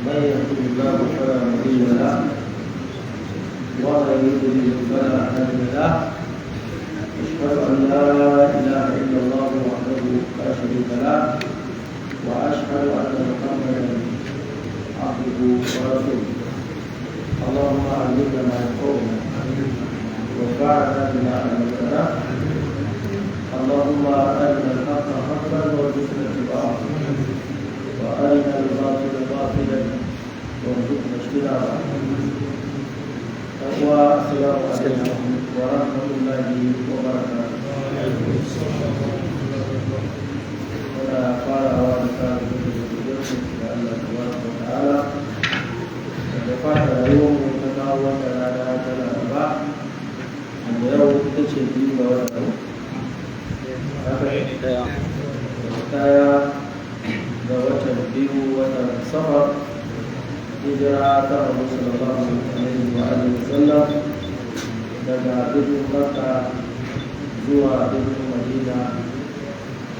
من يهده الله فلا مضل له ومن يضلل فلا هادي له. أشهد أن لا إله إلا الله وحده لا شريك له، وأشهد أن محمدا عبده ورسوله. اللهم علمنا ما ينفعنا وانفعنا بما علمتنا. اللهم أرنا الحق حقا وارزقنا اتباعه، وأرنا الباطل باطلا وارزقنا اجتنابه. السلام عليكم ورحمة الله وبركاته. Muna farawa da kare da Allah tabaraka wa ta'ala da fata rayuwar mu ta kawo wannan rana ta Laraba, wanda yau ita ce 2 ga watan 1 ga watan 2, watan Safar, hijira ta Abu sallallahu alaihi wa alihi wa sallam daga birnin Makka zuwa birnin Madina,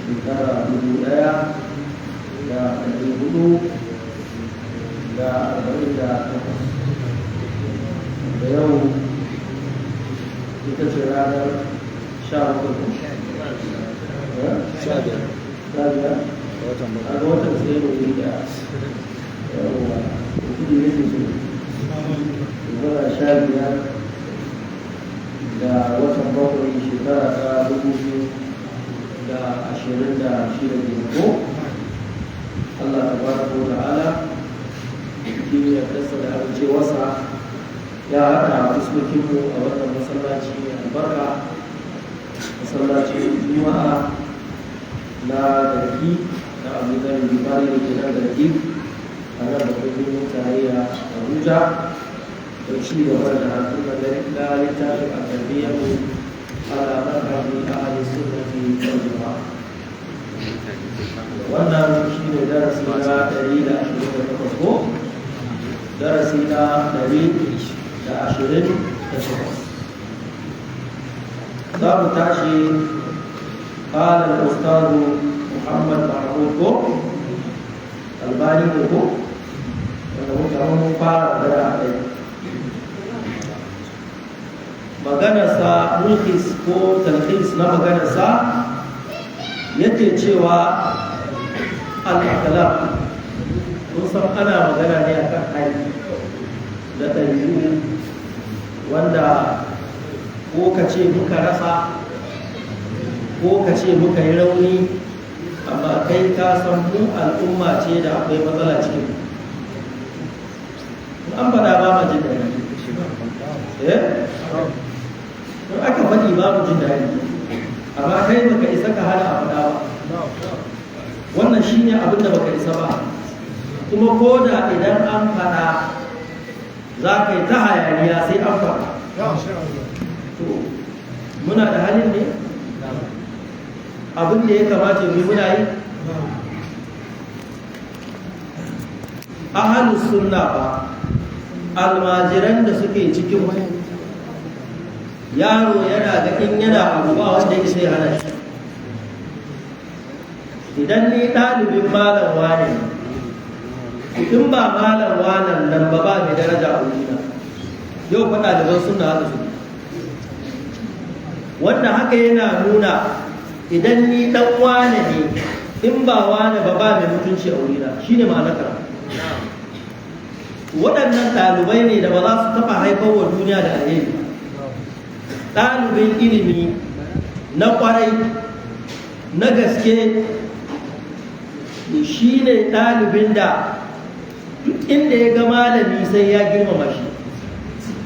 shekara 1448, da yau ita ce ranar 17, 15. 15 Watan a ga watan sai da wuri da yawa kudi yake so. Shekara 15 da watan 7, shekara ta 2026 ke ko. Allah tabaraka wa ta'ala cikin yardarsa da amincewarsa ya haɗa fuskokinmu a wannan masallaci mai albarka, masallacin Juma'a na Garki na Abu Dhar Bifari da ke nan Garki, a nan babban birnin tarayya Abuja, don ci gaba da karatu na littafin التربية على منهج أهل السنة والجماعة. Wannan shi ne darasi na 128 ko darasi na 128. Za mu tashi قال الأستاذ محمد محمود ko Albani ne ko, wanda muka mun fara magana a kai, maganarsa mulkis ko talhis na maganarsa, yake cewa al-akhlaq. Kun san ana magana ne akan hali da ɗabi'u wanda ko ka ce muka rasa ko ka ce muka yi rauni, amma kai ka san mu al'umma ce da akwai matsala cikin. In an faɗa ba ma jin daɗi, eh, in aka faɗi ba mu jin daɗi, amma kai baka isa ka hana a faɗa ba. Wannan shine abin da baka isa ba. Kuma ko da idan an faɗa za ka yi ta hayaniya, sai an faɗa. To, muna da halin ne? Abin da ya kamata mu muna yi? Ahalus sunna ba, almajiran da suke cikin, yaro yana ga in yana abu ba wanda ya isa ya hana shi. Idan ni ɗalibin malam wane, in ba malam wanan nan ba, ba mai daraja a wurina. Yau fa ɗaliban sunna haka su. Wannan haka yana nuna idan ni ɗan wane ne, in ba wane ba, ba mai mutunci a wurina. Shine ma'anar karatu. Waɗannan ɗalibai ne da ba za su taɓa haifar wa duniya da alheri. Ɗalibin ilimi na ƙwarai na gaske shi ne ɗalibin da duk inda ya ga malami sai ya girmama shi,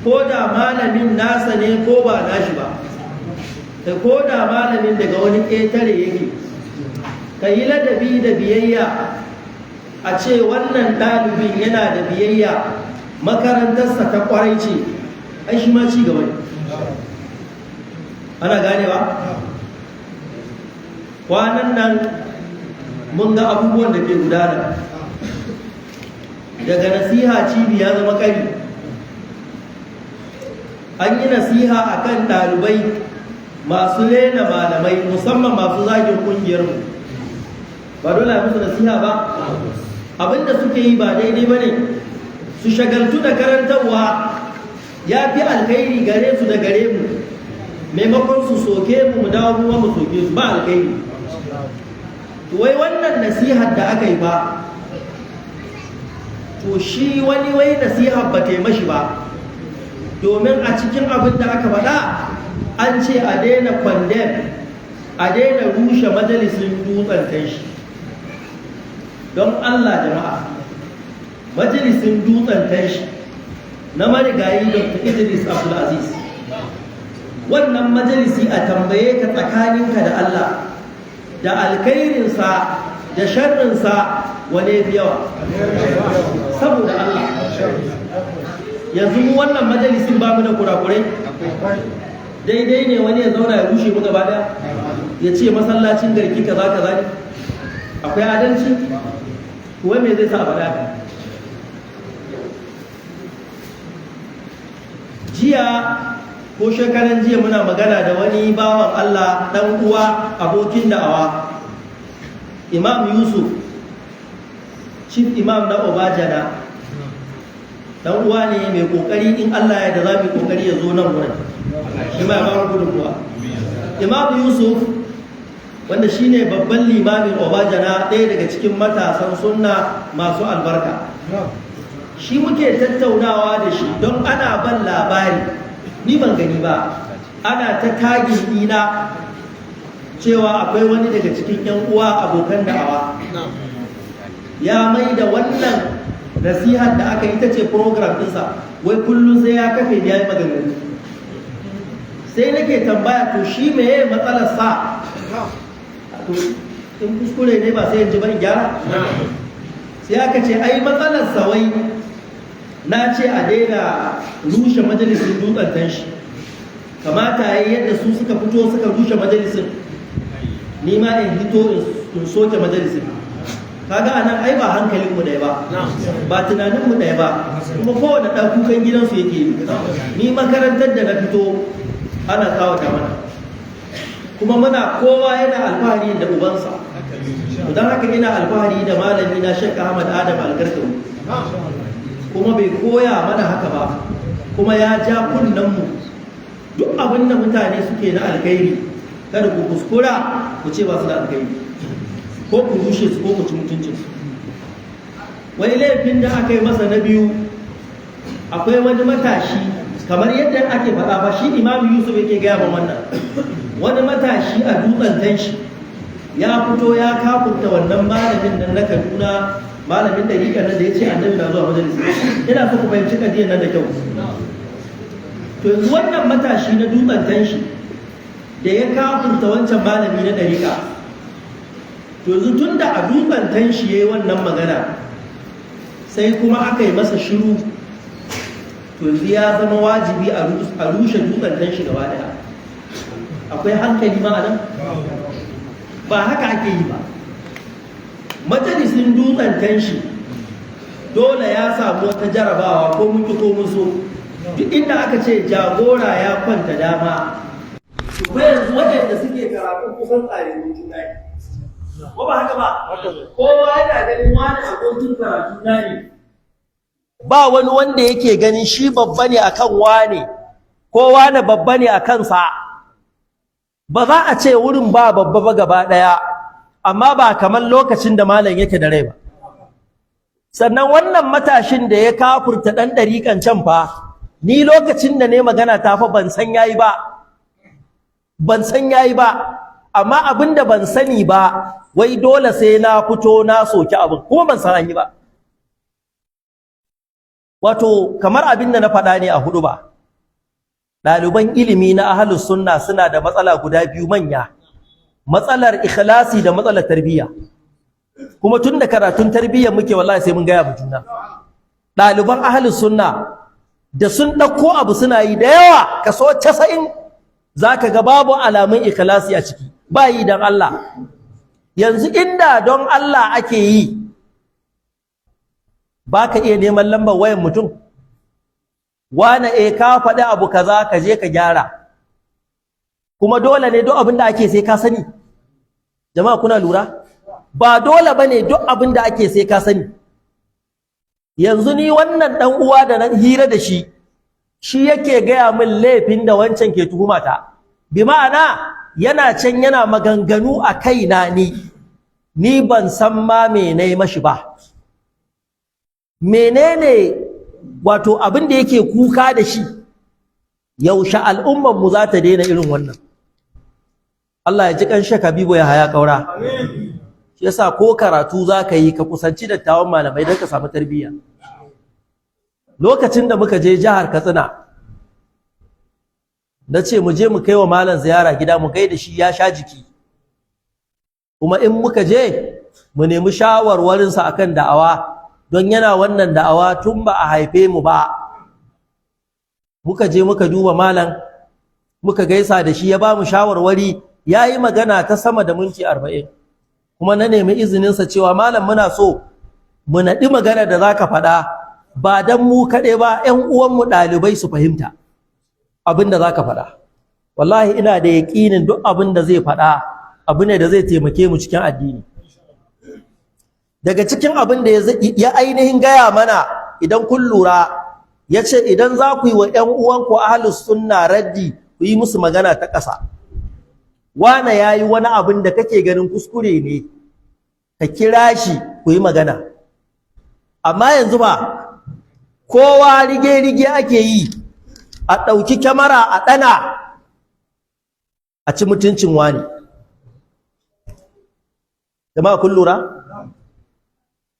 ko da malamin nasa ne ko ba nashi ba, kai ko da malamin daga wani ƙetare yake, ka yi ladabi da biyayya. A ce wannan ɗalibin yana da biyayya, makarantarsa ta ƙwarai ce, ai shi ma ci gaba ne. Ana ganewa? Kwanan nan mun ga abubuwan da ke gudana. Daga nasiha cibi ya zama kari. An yi nasiha akan ɗalibai masu lena malamai, musamman masu zagin ƙungiyarmu. Ba dole a musu nasiha ba? Abinda suke yi ba daidai ba ne, su shagaltu da karantarwa ya fi alkhairi gare su da gare mu, maimakon su soke mu, mu dawo mu mu soke su, ba alkhairi. To wai wannan nasihar da aka yi ba, to shi wani wai nasihar ba ta yi mashi ba, domin a cikin abin da aka faɗa an ce a daina condemn, a daina rushe majalisin Dutsen Tanshi. Don Allah jama'a, majalisin Dutsen Tanshi na marigayi Dr. Idris Abdulaziz, wannan majalisi, a tambaye ka tsakaninka da Allah, da alkhairinsa da sharrinsa wane fi yawa? Saboda Allah, yanzu mu wannan majalisin ba mu da kurakurai? Daidai ne wani ya zauna ya rushe mu gaba daya, ya ce masallacin Garki kaza kaza ne? Akwai adalci? Kuwa me zai sa a faɗa? Jiya ko shekaran jiya muna magana da wani bawan Allah, dan uwa, abokin da'awa, Imam Yusuf, Chief Imam na Obajana. Dan uwa ne mai kokari. In Allah ya da za mu kokari ya zo nan wurin, shi ma ya ba mu gudunmuwa. Imam Yusuf, wanda shine babban limamin Obajana, ɗaya daga cikin matasan sunna masu albarka, shi muke tattaunawa da shi, don ana ban labari, ni ban gani ba, ana ta tagging ɗina cewa akwai wani daga cikin 'yan uwa abokan da'awa ya mai da wannan nasihar da aka yi ta ce program ɗinsa, wai kullum sai ya kafe ya yi maganganu. Sai nake tambaya, to shi meye matsalar sa? To in kuskure ne ba sai in ji ba in gyara. Sai aka ce ai matsalar sa wai na ce a daina rushe majalisin Dutsen Tanshi, kamata yayi yadda su suka fito suka rushe majalisin, ni ma in hito in soke majalisin. Kaga anan ai ba hankalin mu ɗaya ba, ba tunanin mu ɗaya ba, kuma kowane ɗan kukan gidansu yake yi. Ni makarantar da na fito ana tsawata mana, kuma muna kowa yana alfahari da ubansa. Don haka ina alfahari da malami na Sheikh Ahmad Adam Algarkawi, kuma bai koya mana haka ba, kuma ya ja kunnen mu, duk abin da mutane suke na alkhairi kada ku kuskura ku ce ba su da alkhairi, ko ku rushe su, ko ku ci mutuncinsu. Wani laifin da aka yi masa na biyu, akwai wani matashi, kamar yadda ake faɗa ba, shi Imam Yusuf yake gaya ma wannan, wani matashi a Dutsen Tanshi ya fito ya kafurta wannan malamin nan na Kaduna, malamin ɗariƙar nan da ya ce Annabi na zuwa majalisi. Ina so ku fahimci kadiyar nan da kyau. To yanzu wannan matashi na Dutsen Tanshi da ya kafurta wancan malami na ɗariƙa, to yanzu tun da a Dutsen Tanshi ya yi wannan magana, sai kuma aka yi masa shiru, to yanzu ya zama wajibi a rushe Dutsen Tanshi gaba daya. Akwai hankali ma a nan? Ba haka ake yi ba. Majalisin Dutsen Tanshi dole ya samu wata jarabawa, ko mun ki ko mun so. Duk inda aka ce jagora ya kwanta dama, to yanzu waɗanda suke karatu kusan tsare juna ne, ko ba haka ba? Kowa yana ganin wani abokin karatu na ne. Ba wani wanda yake ganin shi babba ne akan wane, ko wane babba ne akan sa. Ba za a ce wurin ba babba ba gaba daya, amma ba kamar lokacin da malam yake da rai ba. Sannan wannan matashin da ya kafurta dan dariƙan can fa, ni lokacin da ne magana ta fa ban san yayi ba, ban san yayi ba. Amma abinda ban sani ba, wai dole sai na fito na soki abin, kuma ban san an yi ba. Wato kamar abin da na faɗa ne a hudu ba, ɗaliban ilimi na ahlus sunna suna da matsala guda biyu manya: matsalar ikhlasi da matsalar tarbiyya. Kuma tun da karatun tarbiyya muke, wallahi sai mun gaya mu juna. Ɗaliban ahlus sunna da sun ɗauko abu suna yi, da yawa, kaso 90, zaka ga babu alamun ikhlasi a ciki, ba yi don Allah. Yanzu inda don Allah ake yi, ba ka iya neman lambar wayan mutum, wane e ka faɗi abu kaza, ka je ka gyara. Kuma dole ne duk abin da ake sai ka sani? Jama'a, kuna lura? Ba dole bane duk abin da ake sai ka sani. Yanzu ni wannan ɗan uwa da na hira da shi, shi yake gaya min laifin da wancan ke tuhumata. Bi ma'ana, yana can yana maganganu a kaina, ni ban san ma me nayi mashi ba. Menene wato abin da yake kuka da shi? Yaushe al'ummar mu za ta daina irin wannan? Allah ya ji kan Sheikh Habibu Yahaya Kaura. Shi yasa ko karatu za ka yi, ka kusanci dattawan malamai don ka samu tarbiyya. Lokacin da muka je jihar Katsina, na ce mu je mu kai wa malam ziyara gida, mu gaida shi, ya sha jiki, kuma in muka je mu nemi shawarwarinsa akan da'awa, don yana wannan da'awa tun ba a haife mu ba. Muka je muka duba malam, muka gaisa da shi, ya ba mu shawarwari, ya yi magana ta sama da minti 40. Kuma na nemi izininsa cewa, "Malam, muna so mu naɗi magana da za ka faɗa, ba don mu kaɗai ba, 'yan uwanmu ɗalibai su fahimta abin da za ka faɗa." Wallahi ina da yaƙinin duk abin da zai faɗa abu ne da zai taimake mu cikin addini. Daga cikin abin da ya ainihin gaya mana, idan kun lura, ya ce idan za ku yi wa 'yan uwanku ahlus sunna raddi, ku yi musu magana ta ƙasa. Wane ya yi wani abin da kake ganin kuskure ne, ka kira shi ku yi magana. Amma yanzu ba kowa, rige-rige ake yi a ɗauki kyamara a ɗana a ci mutuncin wani. Jama'a, kun lura?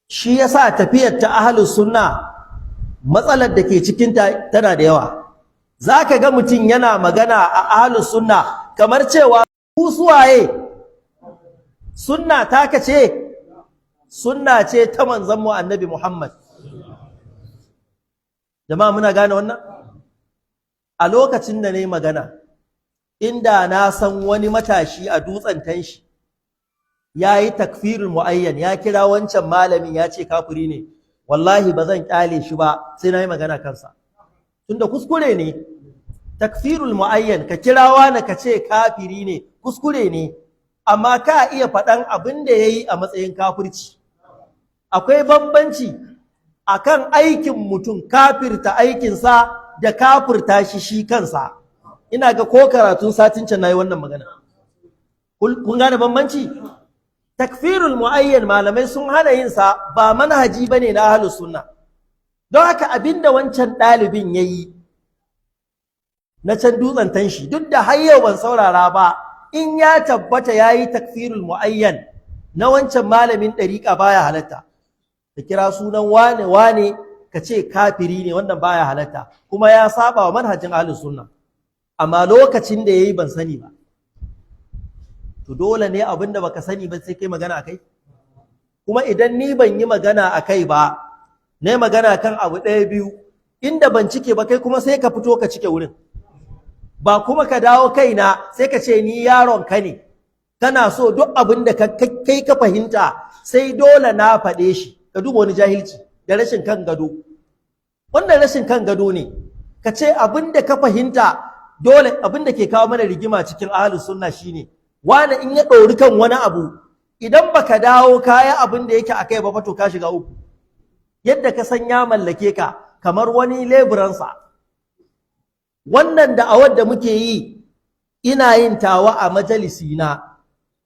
Shi yasa tafiyar ta ahlus sunna, matsalar da ke cikinta tana da yawa. Zaka ga mutum yana magana a ahlus sunna kamar cewa ku suwaye? Sunna taka ce? Sunna ce ta manzon mu Annabi Muhammad. Jama'a, muna gane wannan? A lokacin da nayi magana, inda na san wani matashi a Dutsen Tanshi ya yi takfirul mu'ayyan, ya kira wancan malamin ya ce kafiri ne, wallahi ba zan kyale shi ba, sai na yi magana kansa, tunda kuskure ne. Takfirul mu'ayyan, ka kira wani ka ce kafiri ne, kuskure ne, amma ka iya faɗan abin da ya yi a matsayin kafirci. Akwai bambanci akan aikin mutum, kafirta aikinsa da kafirta shi shi kansa. Ina ga ko karatun satin can nayi wannan magana. Kun gane bambanci? Takfirul muayyan malamai sun hana yin sa, ba manhaji bane na ahlus sunna. Don haka abinda wancan ɗalibin yayi na can Dutsen Tanshi, duk da har yau ban saurara ba, in ya tabbata yayi takfirul muayyan na wancan malamin ɗariƙa, baya halatta ka kira sunan wane wane ka ce kafiri ne. Wannan baya halatta, kuma ya saba wa manhajin ahlus sunna. Amma lokacin da yayi ban sani ba. To dole ne abinda baka sani ba sai kai magana akai? Kuma idan ni ban yi magana akai ba, ne magana kan abu ɗaya biyu inda ban cike ba, kai kuma sai ka fito ka cike wurin, ba kuma ka dawo kaina sai ka ce ni yaron ka ne, kana so duk abin da kai ka fahimta sai dole na faɗe shi. Ka duba wani jahilci da rashin kan gado. Wannan rashin kan gado ne, ka ce abin da ka fahimta dole. Abin da ke kawo mana rigima cikin ahlus sunna shine, wani in ya ɗori kan wani abu, idan baka dawo kaya abin da yake akai ba, to ka shiga uku. Yadda ka san ya mallake ka kamar wani leburansa. Wannan da'awar da muke yi, ina yin tawa a majalisi na,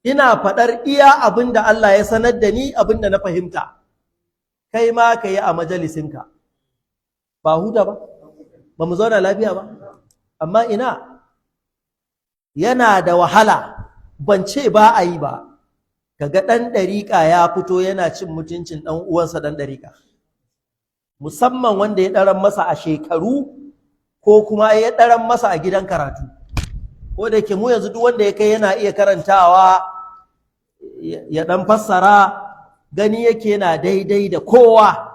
ina faɗar iya abin da Allah ya sanar da ni, abin da na fahimta. Kai ma ka yi a majalisinka, ba huta ba, ba mu zauna lafiya ba. Amma ina, yana da wahala, ban ce ba a yi ba, kaga ɗan ɗariƙa ya fito yana cin mutuncin ɗan uwansa ɗan ɗariƙa, musamman wanda ya ɗaran masa a shekaru ko kuma ya ɗaran masa a gidan karatu. Ko da yake mu yanzu duk wanda ya kai yana iya karantawa ya ɗan fassara, gani yake yana daidai da kowa.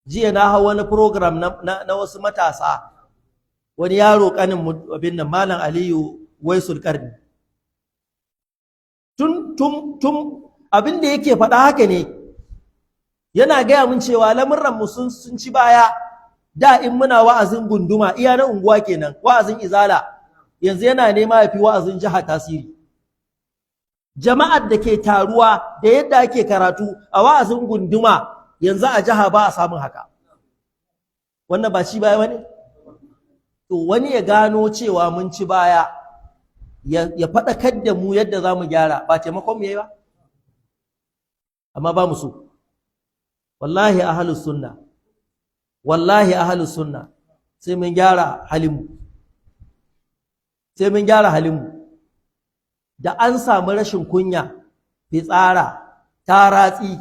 Jiya na hau wani program na wasu matasa, wani yaro kanin abin nan, Malam Aliyu Waisul Karni. Tun tun tun abin da yake faɗa haka ne, yana gaya mun cewa lamurran mu sun ci baya. Da in muna wa'azin gunduma, iya na unguwa kenan, wa'azin Izala yanzu yana nema ya fi wa'azin jiha tasiri. Jama'ar da ke taruwa da yadda ake karatu a wa'azin gunduma Yanzu a jiha ba a samun haka. Wannan ba ci baya bane? To wani ya gano cewa mun ci baya, ya faɗakar da mu yadda za mu gyara, ba taimakon mu yayi ba? Amma ba mu so. Wallahi ahlus sunna, wallahi ahlus sunna, sai mun gyara halinmu, sai mun gyara halinmu. Da an samu rashin kunya, fitsara, taratsi,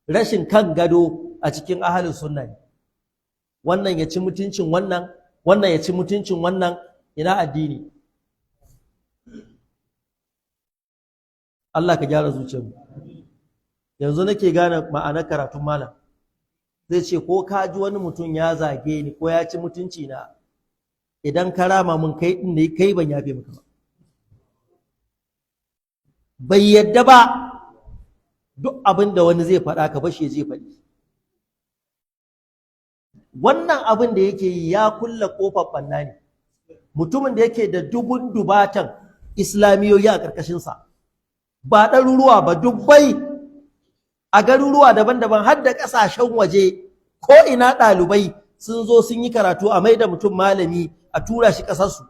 rashin kan gado a cikin ahlus sunna ne. Wannan ya ci mutuncin wannan, wannan ya ci mutuncin wannan, ina addini? Allah ka gyara zuciyarmu. Yanzu nake gane ma'anar karatun malam. Zai ce ko ka ji wani mutum ya zage ni ko ya ci mutunci na, idan ka rama mun kai din ne, kai ban yafe maka ba. Bai yadda ba. Duk abin da wani zai faɗa, ka bashi ya je faɗi. Wannan abin da yake yi ya kulla kofar ɓanna ne. Mutumin da yake da dubun dubatan islamiyoyi a ƙarƙashinsa, ba ɗaruruwa ba, dubbai, a garuruwa daban-daban har da ƙasashen waje, ko ina ɗalibai sun zo sun yi karatu, a maida mutum malami a tura shi ƙasarsu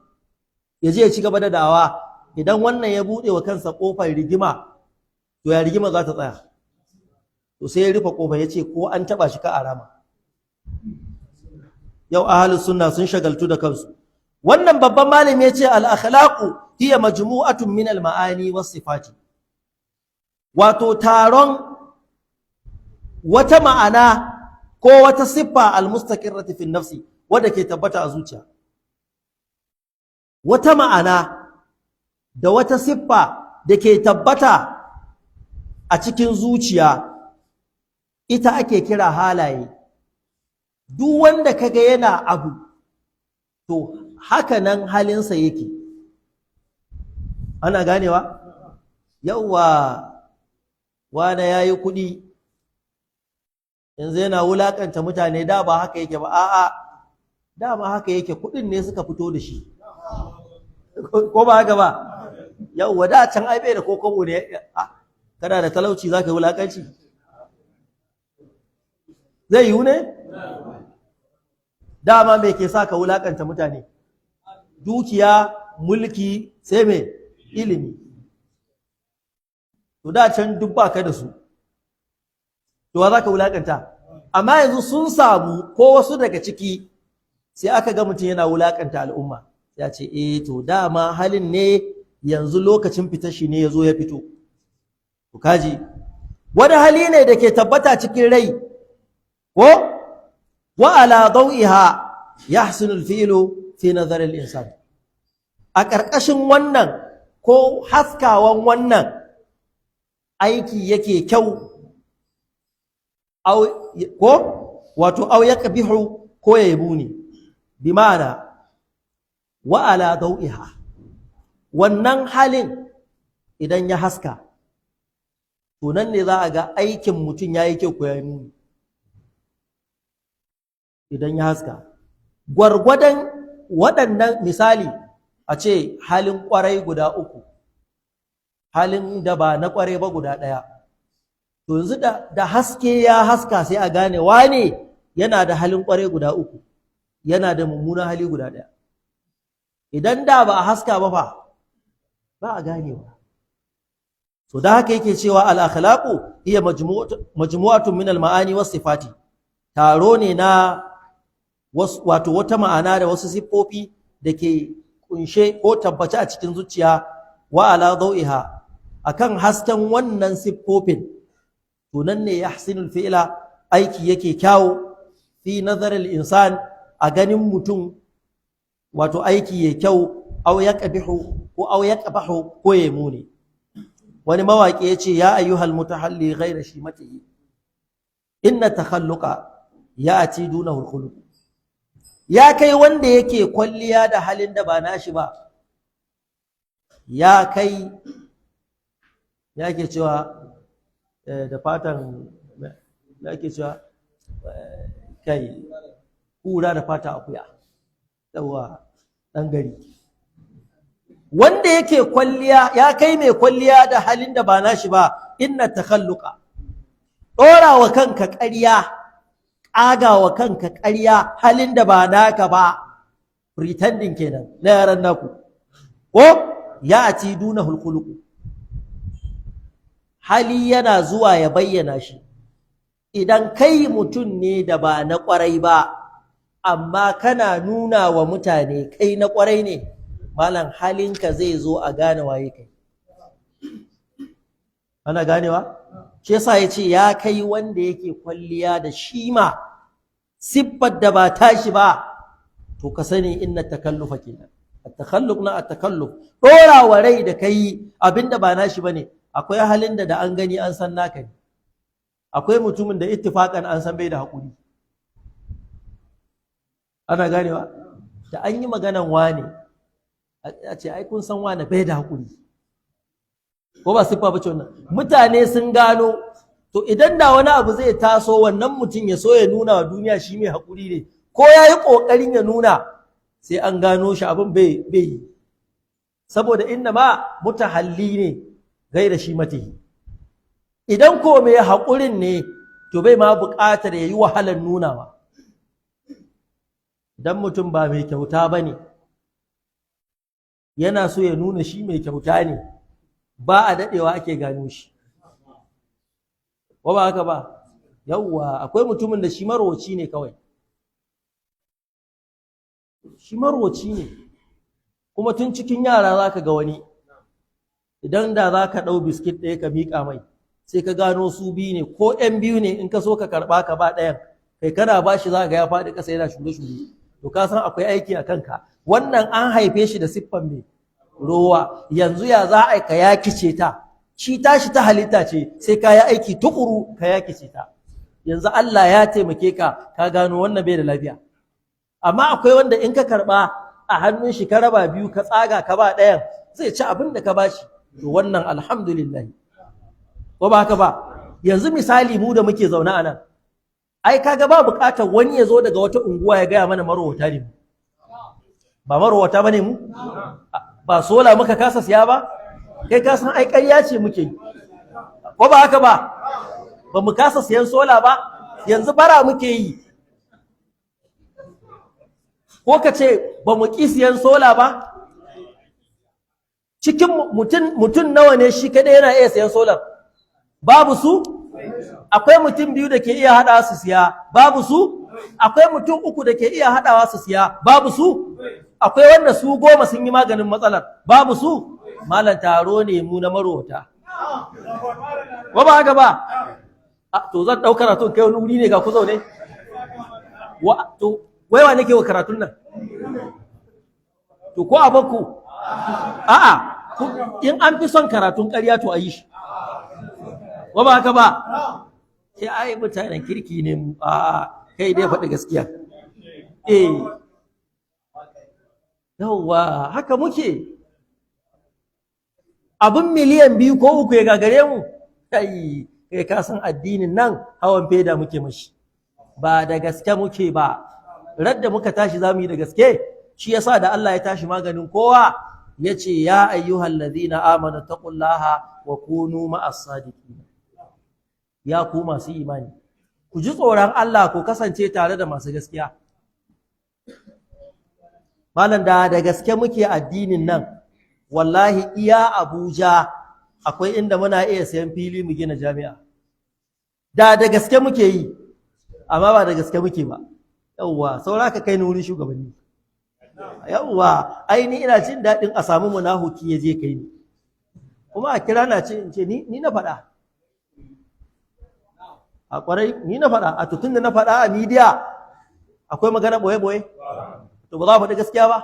ya je ya ci gaba da da'awa. Idan wannan ya buɗe wa kansa ƙofar rigima, to ya rigima za ta tsaya? To sai ya rufe ƙofar, ya ce ko an taɓa shi ka a rama. Yau ahlus sunna sun shagaltu da kansu. Wannan babban malami ya ce al-akhlaqu hiya majmu'atun min al-ma'ani was sifati, wato taron wata ma'ana ko wata siffa al-mustaqirrati fi nafsi, wadda ke tabbata a zuciya. Wata ma'ana da wata siffa da ke tabbata a cikin zuciya, ita ake kira halaye. Duk wanda kaga yana abu, to haka nan halinsa yake. Ana ganewa? Yauwa, wane ya yi kuɗi, yanzu yana wulaƙanta mutane, da ba haka yake ba. A'a, dama haka yake, kuɗin ne suka fito da shi. Ko ba haka ba? Yauwa, da can ai bai da kokobo ne. Kana da talauci za ka yi wulaƙanci? Zai yiwu ne? Dama me ke sa ka wulaƙanta mutane? Dukiya, mulki, sai me? Ilimi. To da can duk ba ka da su, to wa za ka wulaƙanta? Amma yanzu sun samu, ko wasu daga ciki, sai aka ga mutum yana wulaƙanta al'umma, ya ce eh, to dama halin ne, yanzu lokacin fitar shi ne ya zo ya fito. To kaji wani hali ne da ke tabbata cikin rai, ko wa ala dawiha yahsinu al-fi'lu fi nazar al-insan. A ƙarƙashin wannan ko haskawan wannan, aiki yake kyau ko wato au yaqbihu, ko ya muni. Bi ma'ana wa ala dawiha, wannan halin idan ya haska, to nan ne za a ga aikin mutum yayi kyau ko yayi muni. Idan ya haska gwargwadon waɗannan, misali a ce halin ƙwarai guda uku, halin da ba na ƙwarai ba guda ɗaya, to yanzu da haske ya haska, sai a gane wane yana da halin ƙwarai guda uku, yana da mummunan hali guda ɗaya. Idan da ba a haska ba fa, ba a ganewa. So da haka yake cewa al-akhlaqu hiya majmu'atun min al-ma'ani was sifati, taro ne na wato wata ma'ana da wasu siffofi da ke kunshe ko tabbace a cikin zuciya. Wa ala dawiha, akan hasken wannan siffofin, to nan ne yahsinul fi'la, aiki yake kyawu, fi nazaril insan, a ganin mutum, wato aiki ya kyau, aw yaqbihu ko aw yaqbahu, ko ya muni. Wani mawaƙi ya ce ya ayyuhal mutahalli ghayra shimatihi, inna takhalluqa ya'ti dunahu al-khuluq. Ya kai wanda yake kwalliya da halin da ba nashi ba, ya kai ya ke cewa da fatan ya ke cewa kai kura da fata akuya. Yawa ɗan gari wanda yake kwalliya, ya kai mai kwalliya da halin da ba nashi ba, inna takhalluqa, Ɗora wa kanka ƙarya, ƙaga wa kanka ƙarya, halin da ba naka ba, pretending kenan na yaran naku. Ko ya ati duna hulkuluku, hali yana zuwa ya bayyana shi. Idan kai mutum ne da ba na ƙwarai ba, amma kana nuna wa mutane kai na ƙwarai ne, malam, halinka zai zo a gane waye kai. Ana ganewa? Shi yasa ya ce ya kai wanda yake kwalliya da shima siffar da ba tashi ba, to ka sani inna takallufa kenan. At-takhalluf na at-takalluf, dora wa rai da kai abinda ba nashi bane. Akwai halin da an gani an san naka ne. Akwai mutumin da ittifakan an san bai da hakuri. Ana ganewa? Da an yi maganan wane, a ce ai kun san wane bai da hakuri. Ko ba siffa ba ce wannan? Mutane sun gano. To idan da wani abu zai taso, wannan mutum ya so ya nuna wa duniya shi mai hakuri ne, ko ya yi ƙoƙarin ya nuna, sai an gano shi abin bai yi, saboda inna ma mutahalli ne gaira shi matihi. Idan ko mai haƙurin ne, to bai ma buƙatar ya yi wahalar nunawa. Idan mutum ba mai kyauta ba ne, yana so ya nuna shi mai kyauta ne, ba a daɗewa ake gano shi. Ko ba haka ba? Yawwa, akwai mutumin da shi marowaci ne kawai. Shi marowaci ne, kuma tun cikin yara za ka ga wani, idan da za ka ɗau biskit ɗaya ka miƙa mai, sai ka gano su biyu ne ko ‘yan biyu ne, in ka so ka karɓa ka ba ɗayan, kai kana ba shi za ga ya faɗi ƙasa yana shure-shure. To ka san akwai aiki a kanka. Wannan an haife shi da siffan mai rowa. Yanzu ya za a ka yakice ta? Shi tashi ta halitta ce, sai ka yi aiki tukuru ka yakice ta. Yanzu Allah ya taimake ka, ka gano wannan bai da lafiya. Amma akwai wanda in ka karɓa a hannun shi, ka raba biyu, ka tsaga ka ba ɗayan, zai ci abin da ka bashi. To wannan alhamdulillah. Ko ba haka ba? Yanzu misali, mu da muke zaune a nan, ai kaga ba buƙatar wani ya zo daga wata unguwa ya gaya mana marowata ne mu. Ba marowata bane mu? Ba sola muka kasa siya ba? Kai ka san ai ƙarya ce muke yi. Ko ba haka ba? Ba mu kasa siyan sola ba? Yanzu bara muke yi. Ko ka ce ba mu ƙi siyan sola ba? Cikin mutum nawa ne shi kaɗai yana iya siyan solar? Babu su? Akwai mutum biyu da ke iya haɗawa su siya, babu su? Akwai mutum uku da ke iya haɗawa su siya, babu su? Akwai wanda su 10 sun yi maganin matsalar, babu su? Malam, taro ne mu na marowata. Ko ba haka ba? To zan ɗau karatun kai wani wuri ne, ga ku zaune. To wai wa nake wa karatun nan? To ko a bakku? A'a, in an fi son karatun ƙarya, to a yi shi. Ko ba haka ba? Sai ai mutanen kirki ne mu. A'a, kai dai faɗi gaskiya. Eh. Yawwa, haka muke. Abin miliyan 2 ko 3 ya gagare mu. Kai, kai ka san addinin nan hawan feda muke mashi. Ba da gaske muke ba. Radda muka tashi za mu yi da gaske. Shi yasa da Allah ya tashi maganin kowa, ya ce ya ayyuhal ladhina amanu taqullaha wa kunu ma'as sadiqin. Ya ku masu imani, ku ji tsoron Allah, ku kasance tare da masu gaskiya. Malam, da gaske muke addinin nan, wallahi iya Abuja akwai inda muna iya sayan fili mu gina jami'a. Da gaske muke yi, amma ba da gaske muke ba. Yawwa, saura ka kai ni wurin shugabanni. Yawwa, ai ni ina jin daɗin a samu munahuki ya je kai ni. Kuma a kira na ce in ce ni na faɗa. A ƙwarai ni na faɗa, a tutun da na faɗa a midiya akwai magana ɓoye-ɓoye? To ba za a faɗi gaskiya ba?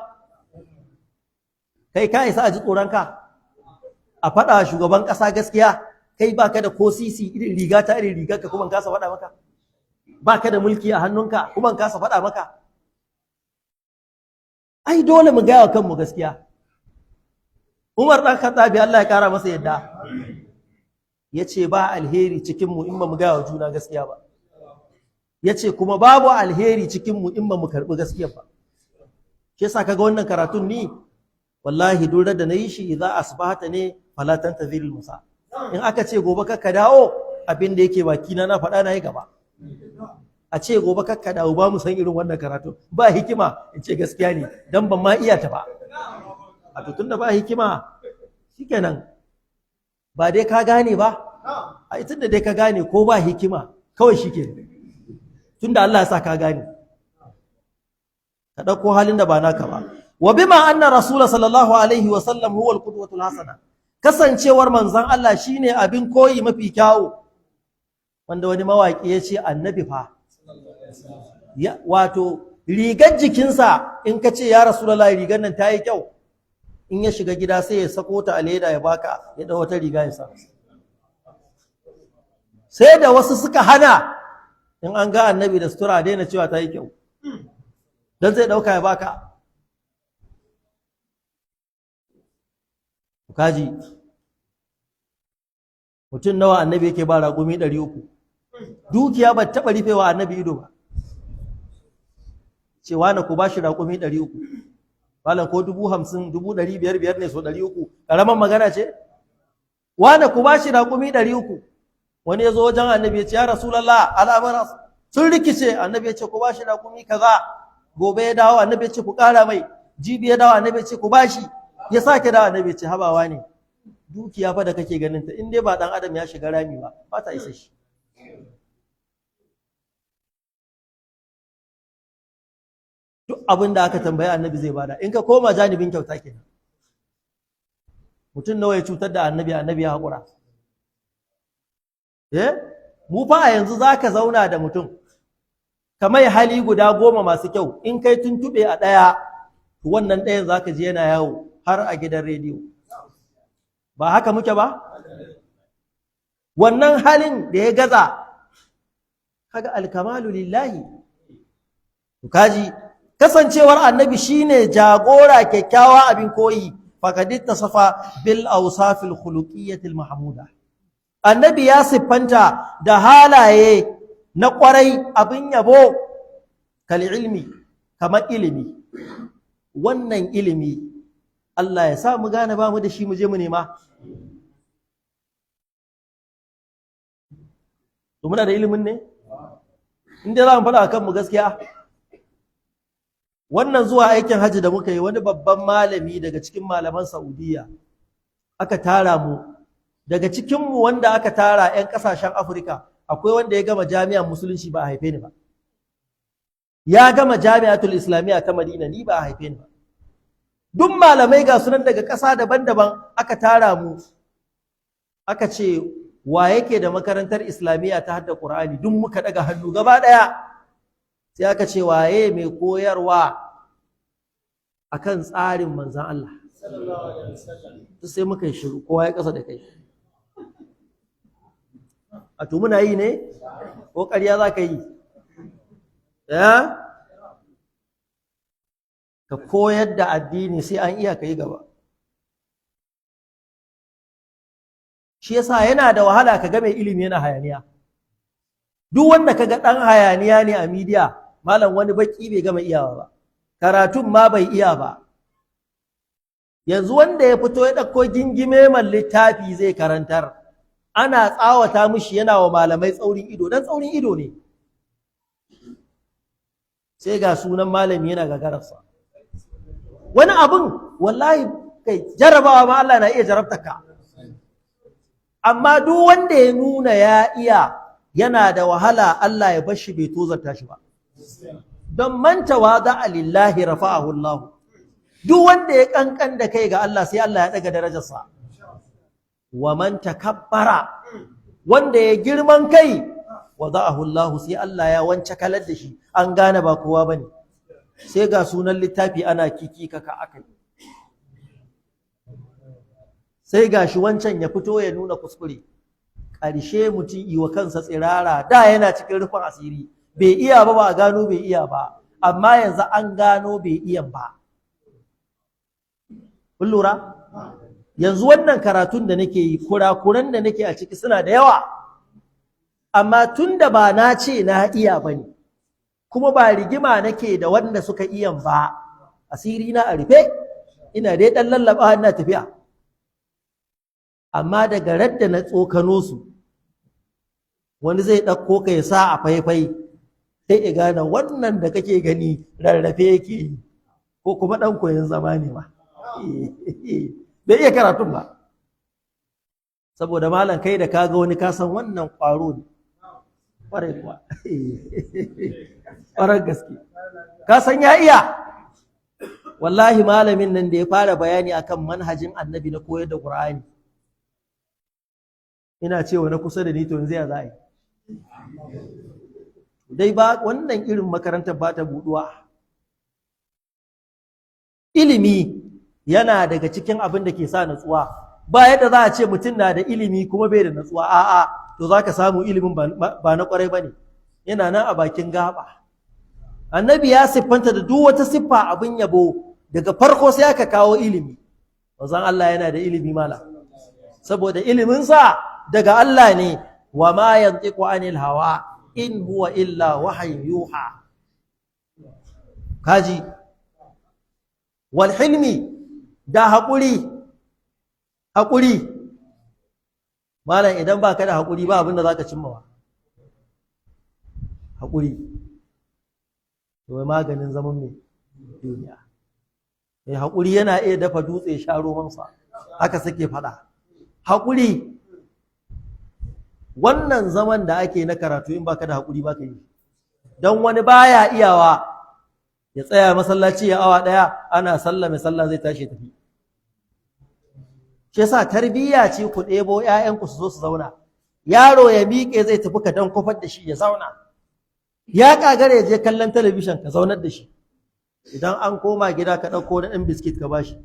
Kai ka isa a ji tsoronka? A faɗa shugaban ƙasa gaskiya, kai baka da ko sisi, irin riga ta irin rigar ka, kuma kasa faɗa maka? Baka da mulki a hannunka, kuma kasa faɗa maka? Ai dole mu gaya wa kanmu gaskiya. Umar ɗan Khattabi, Allah ya ƙara masa yadda, ya ce ba alheri cikinmu in ba mu gaya wa juna gaskiya ba. Ya ce kuma babu alheri cikinmu in ba mu karɓi gaskiya ba. Shi yasa kaga wannan karatun ni wallahi duk da na yi shi, idza asbahata ne fala tantazir musa. In aka ce gobe ka dawo, Abin da yake baki na na faɗa, na yi gaba. A ce gobe kakka dawo, ba mu san irin wannan karatu, ba hikima, in ce gaskiya ne, dan ban ma iya ta ba. A to, tunda ba hikima, shikenan. Ba dai ka gane ba? A tunda dai ka gane, ko ba hikima, kawai shikenan. Tunda Allah ya sa ka gane, ka ɗauko halin da ba naka ba. Wa bima anna rasul sallallahu alaihi wa sallam huwa al-qudwatul hasana, kasancewar manzon Allah shine abin koyi mafi kyawu, wanda wani mawaki ya ce annabi fa ya, wato rigar jikinsa, in ka ce ya Rasulullahi, rigar nan ta yi kyau, in ya shiga gida sai ya sako ta a leda ya baka, ya ɗau wata riga ya sa. Sai da wasu suka hana in an ga annabi da sutura a daina cewa ta yi kyau, don zai ɗauka ya baka. Kaji mutum nawa annabi yake ba raƙumi 300? Dukiya ba taɓa rufewa annabi ido ba. Cewa na ku ba shi raƙumi 300, malam, ko 50,000, 500,000 ne so 300, ƙaramin magana ce? Wane ku ba shi raƙumi 300. Wani ya zo wajen annabi ya ce, ya Rasulallah, al'amura sun rikice. Annabi ya ce, ku ba shi raƙumi kaza. Gobe ya dawo, annabi ya ce, ku ƙara mai. Jibi ya dawo, annabi ya ce, ku ba shi. Ya sake dawo, annabi ya ce, habawa ne, dukiya fa da kake ganin ta, in dai ba dan adam ya shiga rami ba, ba ta isa shi. Duk abin da aka tambayi annabi zai bada. In ka koma janibin kyauta kenan, mutum nawa ya cutar da annabi, annabi ya haƙura? Eh, mu fa a yanzu zaka zauna da mutum kamar hali guda 10 masu kyau, in kai tuntuɓe a ɗaya, to wannan ɗayan zaka ji yana yawo har a gidan rediyo. Ba haka muke ba? Wannan halin da ya gaza, kaga alkamalu lillahi. To kaji, kasancewar annabi shine jagora kyakkyawa abin koyi, faqad ittasafa bil awsafil khuluqiyyati al mahmuda. Annabi ya siffanta da halaye na kwarai abin yabo, kal ilmi, kamar ilimi. Wannan ilimi, Allah ya sa mu gane ba mu da shi, mu je mu nema. To muna da ilimin ne? In dai za mu faɗa kan mu gaskiya, wannan zuwa aikin hajji da muka yi, wani babban malami daga cikin malaman Saudiya aka tara mu. Daga cikinmu wanda aka tara 'yan ƙasashen Afirka, akwai wanda ya gama jami'an musulunci, ba a haife ni ba. Ya gama Jami'atul Islamiyya ta Madina, ni ba a haife ni ba. Duk malamai ga sunan daga ƙasa daban-daban aka tara mu. Aka ce, wa yake da makarantar islamiyya ta hadda Qur'ani? Duk muka daga hannu gaba ɗaya. Sai aka ce, waye mai koyarwa akan tsarin manzan Allah? Sai muka yi shiru, kowa ya ƙasa da kai. A to muna yi ne ko ƙarya za ka yi? Ya ka koyar da addini sai an iya, ka yi gaba. Shi yasa yana da wahala ka ga mai ilimi yana hayaniya. Duk wanda ka ga ɗan hayaniya ne a midiya, malam, wani baki bai gama iyawa ba, karatun ma bai iya ba. Yanzu wanda ya fito ya ɗauko gingime man littafi zai karantar, ana tsawata mishi, yana wa malamai tsaurin ido, dan tsaurin ido ne. Sai ga sunan malami yana gagararsa. Wani abin wallahi kai jarabawa ma Allah na iya jarabtaka. Amma duk wanda ya nuna ya iya, yana da wahala Allah ya bar shi bai tozarta shi ba. Don man tawada'a lillahi rafa'ahu Allah. Duk wanda ya kankan da kai ga Allah, sai Allah ya daga darajarsa. Wa man takabbara, wanda ya girman kai, wada'ahu Allah, sai Allah ya wance kalar da shi, an gane ba kowa bane. Sai ga sunan littafi ana kiki kaka akai. Sai ga shi wancan ya fito ya nuna kuskure. Ƙarshe mutum yi wa kansa tsirara. Da yana cikin rufin asiri, bai iya ba, ba a gano bai iya ba, amma yanzu an gano bai iya ba. Kun lura? Yanzu wannan karatun da nake yi, kurakuran da nake a ciki suna da yawa, amma tun da ba na ce na iya ba ne, kuma ba rigima nake da wanda suka iyan ba, asiri na a rufe, ina dai ɗan lallaɓa ina tafiya. Amma daga radda na tsokano su, Wani zai ɗauko ka ya sa a faifai sai ya gane wannan da kake gani rarrafe yake yi ko kuma ɗan koyon zama ne ba, bai iya karatun ba. Saboda malam kai da kaga wani kasan wannan ƙwaro ne, ƙwarai kuwa, ƙwarar gaske, kasan ya iya. Wallahi malamin nan da ya fara bayani akan manhajin Annabi na koyar da Qur'ani, ina cewa na kusa da ni, to yanzu ya za a yi dai ba wannan irin makarantar ba ta buduwa. Ilimi yana daga cikin abin da ke sa natsuwa. Ba yadda za a ce mutum na da ilimi kuma bai da natsuwa, a'a, to za ka samu ilimin ba na kwarai ba ne, yana nan a bakin gaba. Annabi ya siffanta da duk wata siffa abin yabo, daga farko sai aka kawo ilimi. Manzon Allah yana da ilimi mala, saboda iliminsa daga Allah ne. Wa ma yantiqu anil hawa in huwa illa wahyun yuha. Kaji wal hilmi da haƙuri. Haƙuri malam, idan baka da haƙuri ba abin da zaka cimmawa. Haƙuri to maganin zaman mai duniya. Mai haƙuri yana iya dafa dutse sha romansa, haka suke faɗa. Haƙuri, wannan zaman da ake na karatu, in baka da haƙuri baka yi, don wani baya iyawa ya tsaya masallaci ya awa ɗaya ana sallah, mai sallah zai tashi tafi. Shi yasa tarbiyya ce ku ɗebo ƴaƴanku su zo su zauna. Yaro ya miƙe zai tafi, ka dan kofar da shi ya zauna. Ya kagare ya je kallon talabishin, ka zaunar da shi. Idan an koma gida ka ɗauko na ɗan biskit ka bashi.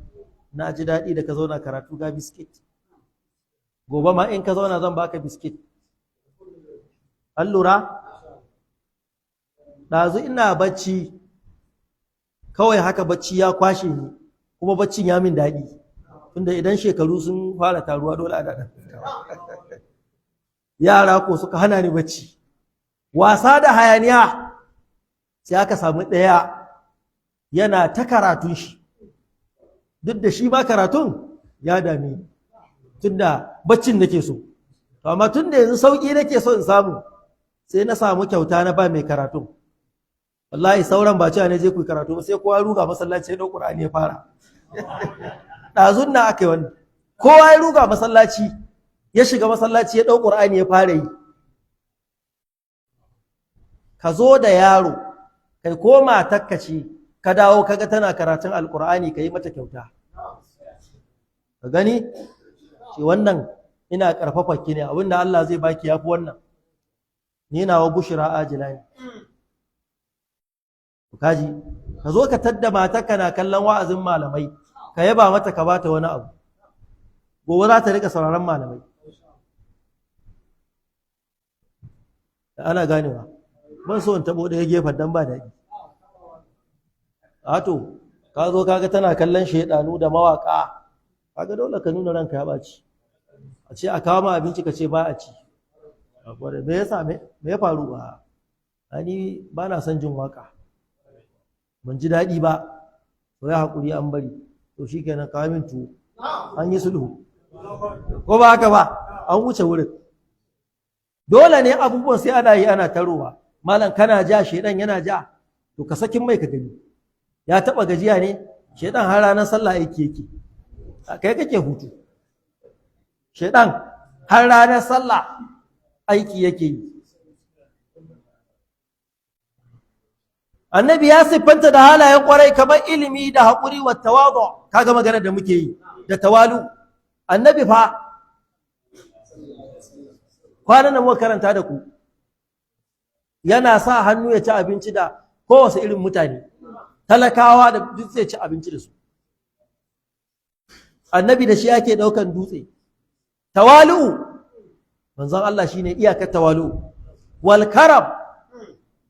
Na ji daɗi da ka zauna karatu, ga biskit. Gobe ma in ka zauna zan baka biskit. An lura? Ɗazu ina bacci kawai haka, bacci ya kwashe ni, kuma baccin ya min daɗi, tunda idan shekaru sun fara taruwa dole a daɗa. Yara ko suka hana ni bacci, wasa da hayaniya. Sai aka samu ɗaya yana ta karatun shi, duk da shi ma karatun ya dame ni, tunda baccin nake so. To amma tunda yanzu sauƙi nake so in samu, sai na samu kyauta na ba mai karatun. Wallahi sauran ba cewa ne je ku karatu ba, sai kowa ruga masallaci ya ɗau Qur'ani ya fara. Ɗazun na aka yi wannan, kowa ya ruga masallaci, ya shiga masallaci ya ɗau Qur'ani ya fara yi. Ka zo da yaro kai ko matarka ce, ka dawo kaga tana karatun Alƙur'ani, ka yi mata kyauta. Ka gani ce wannan ina ƙarfafa ki ne, abinda Allah zai baki yafi wannan. Ni nawa bushra ajila ne. Kaji ka zo ka tadda matarka na kallon wa'azin malamai, ka yaba mata, ka bata wani abu, gobe za ta rika sauraron malamai. Ana ganewa? Ban so in tabo ɗaya gefen dan ba daɗi. A to ka zo kaga tana kallon shaidanu da mawaka, kaga dole ka nuna ranka ya ɓaci. A ce a kawo ma abinci ka ce ba a ci. Me yasa? Me ya faru? Ba ni ba na son jin waka, ban ji daɗi ba. To ya haƙuri an bari, to shi kenan, kawo min tuwo, an yi sulhu. Ko ba haka ba? An wuce wurin. Dole ne abubuwan sai ana yi ana tarowa. Malam kana ja, shedan yana ja, to ka sakin mai ka gani. Ya taɓa gajiya ne shedan? Har ranar sallah aiki yake, kai kake hutu. Shedan har ranar sallah aiki yake yi. Annabi ya siffanta da halayen kwarai kamar ilimi da haƙuri wa tawadu. Kaga magana da muke yi da tawalu. Annabi fa kwanan nan muka karanta da ku, yana sa hannu ya ci abinci da kowace irin mutane, talakawa da duk zai ci abinci da su. Annabi da shi ake ɗaukan dutse. Tawalu, manzon Allah shine iyakar tawalu. Wal karam,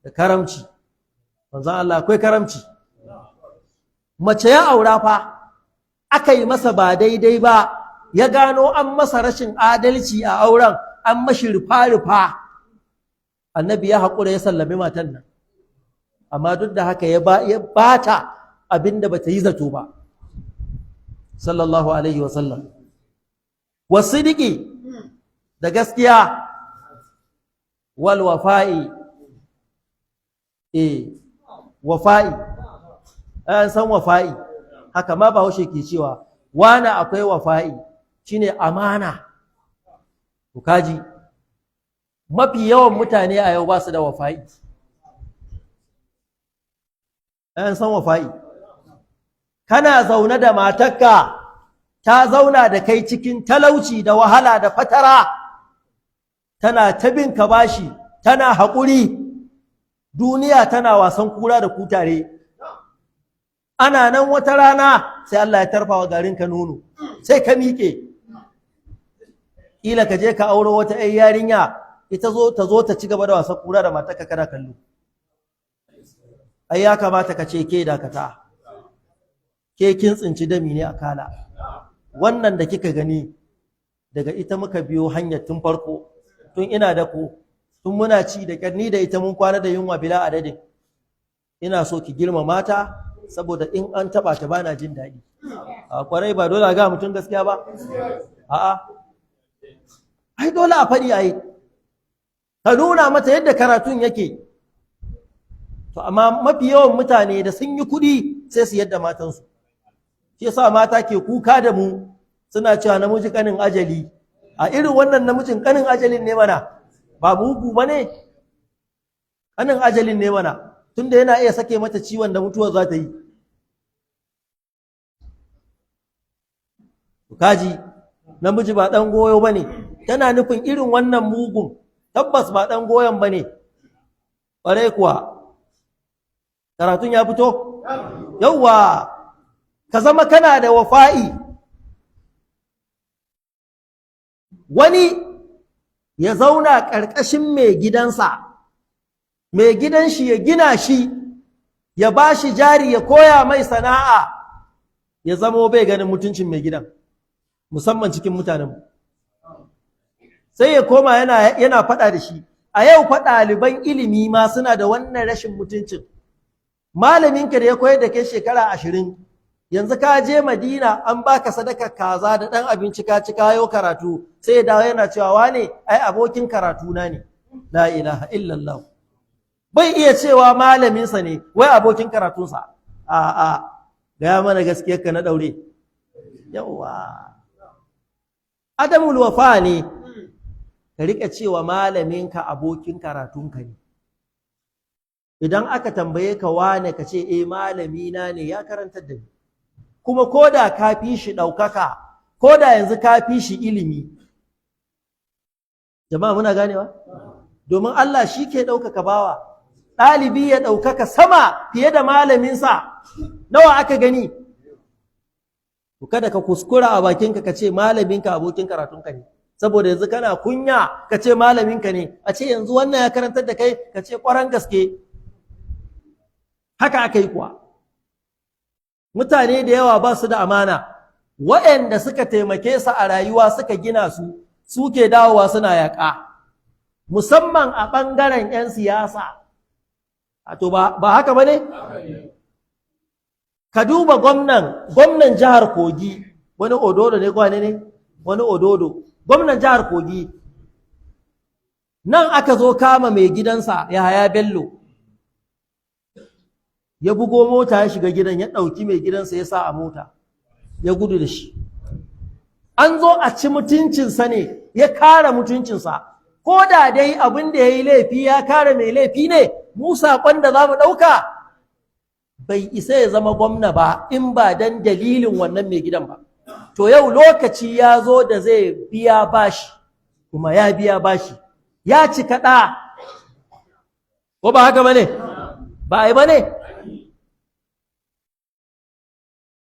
da karamci. Manzon Allah akwai karamci. Mace ya aura fa, aka yi masa ba daidai ba, ya gano an masa rashin adalci a auren, an mashi rufa-rufa. Annabi ya haƙura ya sallami matan nan, amma duk da haka ya bata abinda bata yi zato ba, sallallahu alaihi wasallam. Wasidiki, da gaskiya. Wal wafa'i, eh, wafa'i, an san wafa'i, haka ma Bahaushe ke cewa wani akwai wafa'i, shine amana. To kaji, mafi yawan mutane a yau ba su da wafa'i. An san wafa'i. Kana zaune da matarka, ta zauna da kai cikin talauci da wahala da fatara, tana ta bin ka bashi, tana haƙuri, duniya tana wasan kura da kutare. Ana nan wata rana sai Allah ya tarfa wa garinka nono, sai ka miƙe. Ƙila ka je ka auro wata 'yar yarinya, ita zo ta zo ta ci gaba da wasan kura da matarka kana kallo. Ai ya kamata ka ce, ke dakata, ke kin tsinci dami ne a kala. Wannan da kika gani, daga ita muka biyo hanyar tun farko, tun ina da ku, tun muna ci da ƙyar, da ita mun kwana da yunwa bila adadin. Ina so ki girmama ta, saboda in an taɓa ta bana jin daɗi. A kwarai, ba dole a ga mutum gaskiya ba? A'a, ai dole a faɗi, ai ka nuna mata yadda karatun yake. To amma mafi yawan mutane da sun yi kuɗi sai su yadda matansu. Shi yasa mata ke kuka da mu, suna cewa namiji kanin ajali. A irin wannan namijin kanin ajalin ne mana, ba mugu ba ne, kanin ajalin ne mana, tunda yana iya sake mata ciwon da mutuwar za ta yi. Kaji, namiji ba ɗan goyo ba ne, tana nufin irin wannan mugun tabbas ba ɗan goyon ba ne. Ƙwarai kuwa, karatun ya fito? Yauwa, ka zama kana da wafa'i. Wani ya zauna ƙarƙashin mai gidansa, mai gidan shi ya gina shi, ya ba shi jari, ya koya mai sana'a, ya zamo bai ganin mutuncin mai gidan, musamman cikin mutanenmu. Sai ya koma yana faɗa da shi. A yau fa ɗaliban ilimi ma suna da wannan rashin mutuncin. Malaminka da ya koyar da kai shekara 20, yanzu ka je Madina an baka sadaka kaza da ɗan abinci ka ci kayo karatu, sai ya dawo yana cewa wane ai abokin karatu na ne. La ilaha illallah. Bai iya cewa malaminsa ne, wai abokin karatunsa. A a gaya mana gaskiyar ka na daure. Yawwa, adamul wafa ne ka rika cewa malaminka abokin karatunka ne. Idan aka tambaye ka wane, ka ce eh, malamina ne, ya karantar da ni. Kuma ko da ka fi shi ɗaukaka, ko da yanzu ka fi shi ilimi. Jama'a, muna ganewa? Domin Allah shi ke ɗaukaka bawa. Ɗalibi ya ɗaukaka sama fiye da malaminsa, nawa aka gani? To kada ka kuskura a bakinka ka ce malaminka abokin karatunka ne, saboda yanzu kana kunya ka ce malaminka ne. A ce yanzu wannan ya karantar da kai, ka ce ƙwaran gaske. Haka aka yi kuwa. Mutane da yawa ba su da amana. Waɗanda suka taimake su a rayuwa, suka gina su, suke dawowa suna yaƙa, musamman a ɓangaren 'yan siyasa. To ba haka ba ne? Ka duba gwamnan jihar Kogi, wani Ododo ne, kwane ne, wani Ododo, gwamnan jihar Kogi. Nan aka zo kama mai gidansa Yahaya Bello, ya bugo mota ya shiga gidan, ya ɗauki mai gidansa ya sa a mota ya gudu da shi. An zo a ci mutuncinsa ne, ya kare mutuncinsa. Ko da dai abin da ya yi laifi, ya kare mai laifi ne. Mu saƙon da za mu ɗauka, bai isa ya zama gwamna ba in ba dan dalilin wannan mai gidan ba. To yau lokaci ya zo da zai biya bashi, kuma ya biya bashi, ya cika ɗa. Ko ba haka ba ne? Ba a yi ba ne?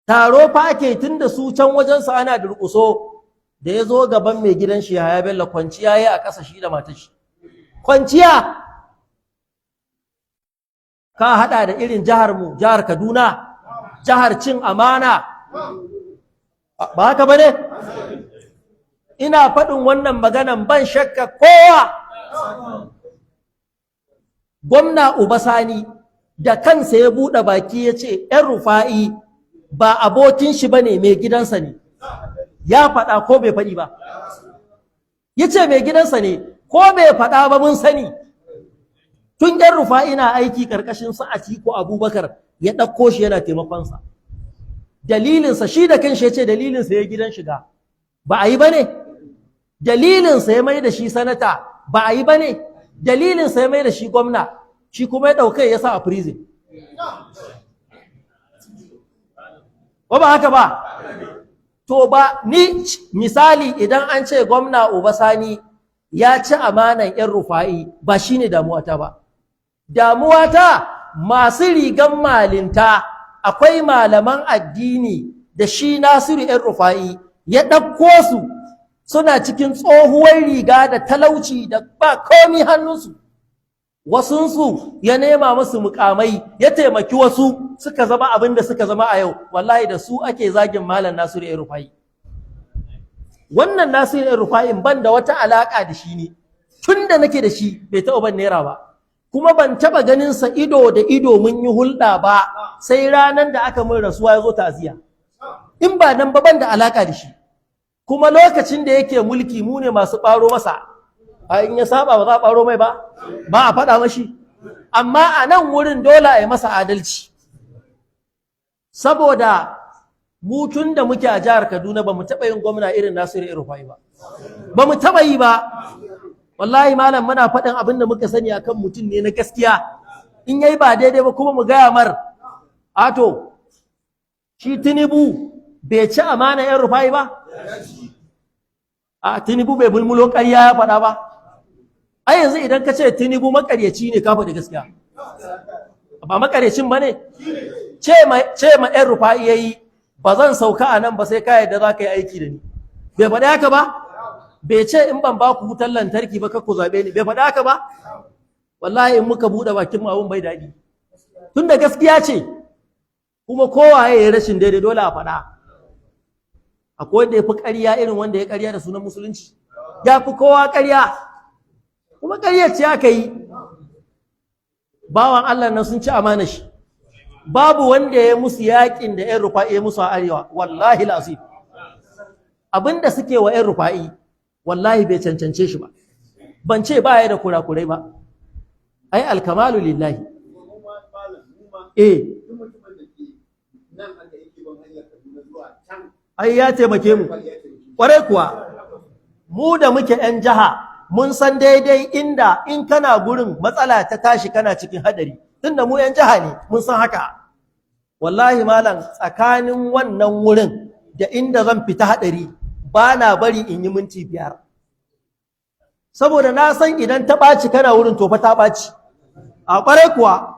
Taro fa ake tun da su can wajensu ana durƙuso. Da ya zo gaban mai gidan shi Yahaya Bello, kwanciya ya a ƙasa, shi da matar shi. Kwanciya. Ka haɗa da irin jihar mu, jihar Kaduna, jihar cin amana. Ba haka ba ne? Ina faɗin wannan maganan ban shakka kowa. Gwamna Uba Sani da kansa ya buɗe baki ya ce ‘yan Rufa'i ba abokin shi ba ne, mai gidansa ne. Ya faɗa ko bai faɗi ba? Ya ce mai gidansa ne. Ko bai faɗa ba mun sani. Tun ‘yan Rufa'i na aiki ƙarƙashin su Atiku Abubakar ya ɗauko shi yana taimakonsa. Dalilinsa shi da kanshi ya ce dalilinsa ya gidan shiga. Ba a yi ba ne? Dalilinsa ya mai da shi sanata ba a yi ba ne? Dalilinsa ya mai da shi gwamna, shi kuma ya ɗauka ya sa a prison. Ba ba haka ba? To ba ni misali idan an ce gwamna Uba Sani ya ci amanan ‘yan Rufa'i ba shi ne damuwata ba. Damuwata masu rigan malinta, akwai malaman addini da shi Nasiru ‘yan Rufa'i ya ɗauko su suna cikin tsohuwar riga da talauci da ba komi hannunsu. Wasunsu ya nema musu mukamai, ya taimaki wasu suka zama abin da suka zama a yau. Wallahi da su ake zagin Malam Nasiru ‘yan Rufa'i. Wannan Nasiru ‘yan Rufa'in ban da wata alaƙa da shi ne, tun da nake da shi bai taɓa ban naira ba, kuma ban taɓa ganin sa ido da ido mun yi hulɗa ba sai ranar da aka min rasuwa ya zo ta'aziyya. In ba nan ba ban da alaƙa da shi. Kuma lokacin da yake mulki mu ne masu ɓaro masa, a in ya saba ba za a ɓaro mai ba, ba a faɗa mashi. Amma a nan wurin dole a yi masa adalci, saboda mu tun da muke a jihar Kaduna ba mu taɓa yin gwamna irin Nasiru El-Rufai ba. Ba mu taɓa yi ba. Wallahi malam, muna faɗin abin da muka sani akan mutum ne na gaskiya. In yayi ba daidai ba kuma mu gaya mar. Ato, shi Tinubu bai ci amana ‘yan Rufai ba? A Tinubu bai bulmulo ƙarya ya faɗa ba. Ai yanzu idan ka ce Tinubu maƙaryaci ne, ka faɗi gaskiya. Ba maƙaryacin ba ne? Ce ma ‘yan Rufai ya yi, ba zan sauka a nan ba sai ka yarda za ka yi aiki da ni. Bai faɗi haka ba? Bai ce in ban ba ku wutar lantarki ba kar ku zaɓe ni. Bai faɗi haka ba? Wallahi in muka buɗe bakin mu abun bai daɗi. Tunda gaskiya ce, kuma kowaye ya rashin daidai dole a faɗa. Akwai wanda ya fi ƙarya irin wanda ya ƙarya da sunan musulunci. Ya fi kowa ƙarya. Kuma ƙaryar ce aka yi. Bawan Allah nan sun ci amana shi. Babu wanda ya musu yakin da ‘yan Rufa'i ya musu a arewa, wallahi al'azim. Abinda suke wa ‘yan Rufa'i, wallahi bai cancance shi ba. Ban ce ba ya da kurakurai ba. Ai alkamalu lillahi. Eh. Ai ya taimake mu. Ƙwarai kuwa, mu da muke ‘yan jiha, mun san daidai inda in kana gurin matsala ta tashi kana cikin haɗari. Tunda mu ‘yan jiha ne, mun san haka. Wallahi malam, tsakanin wannan wurin da inda zan fita haɗari, ba na bari in yi minti 5. Saboda na san idan ta ɓaci kana wurin to fa ta ɓaci. A ƙwarai kuwa,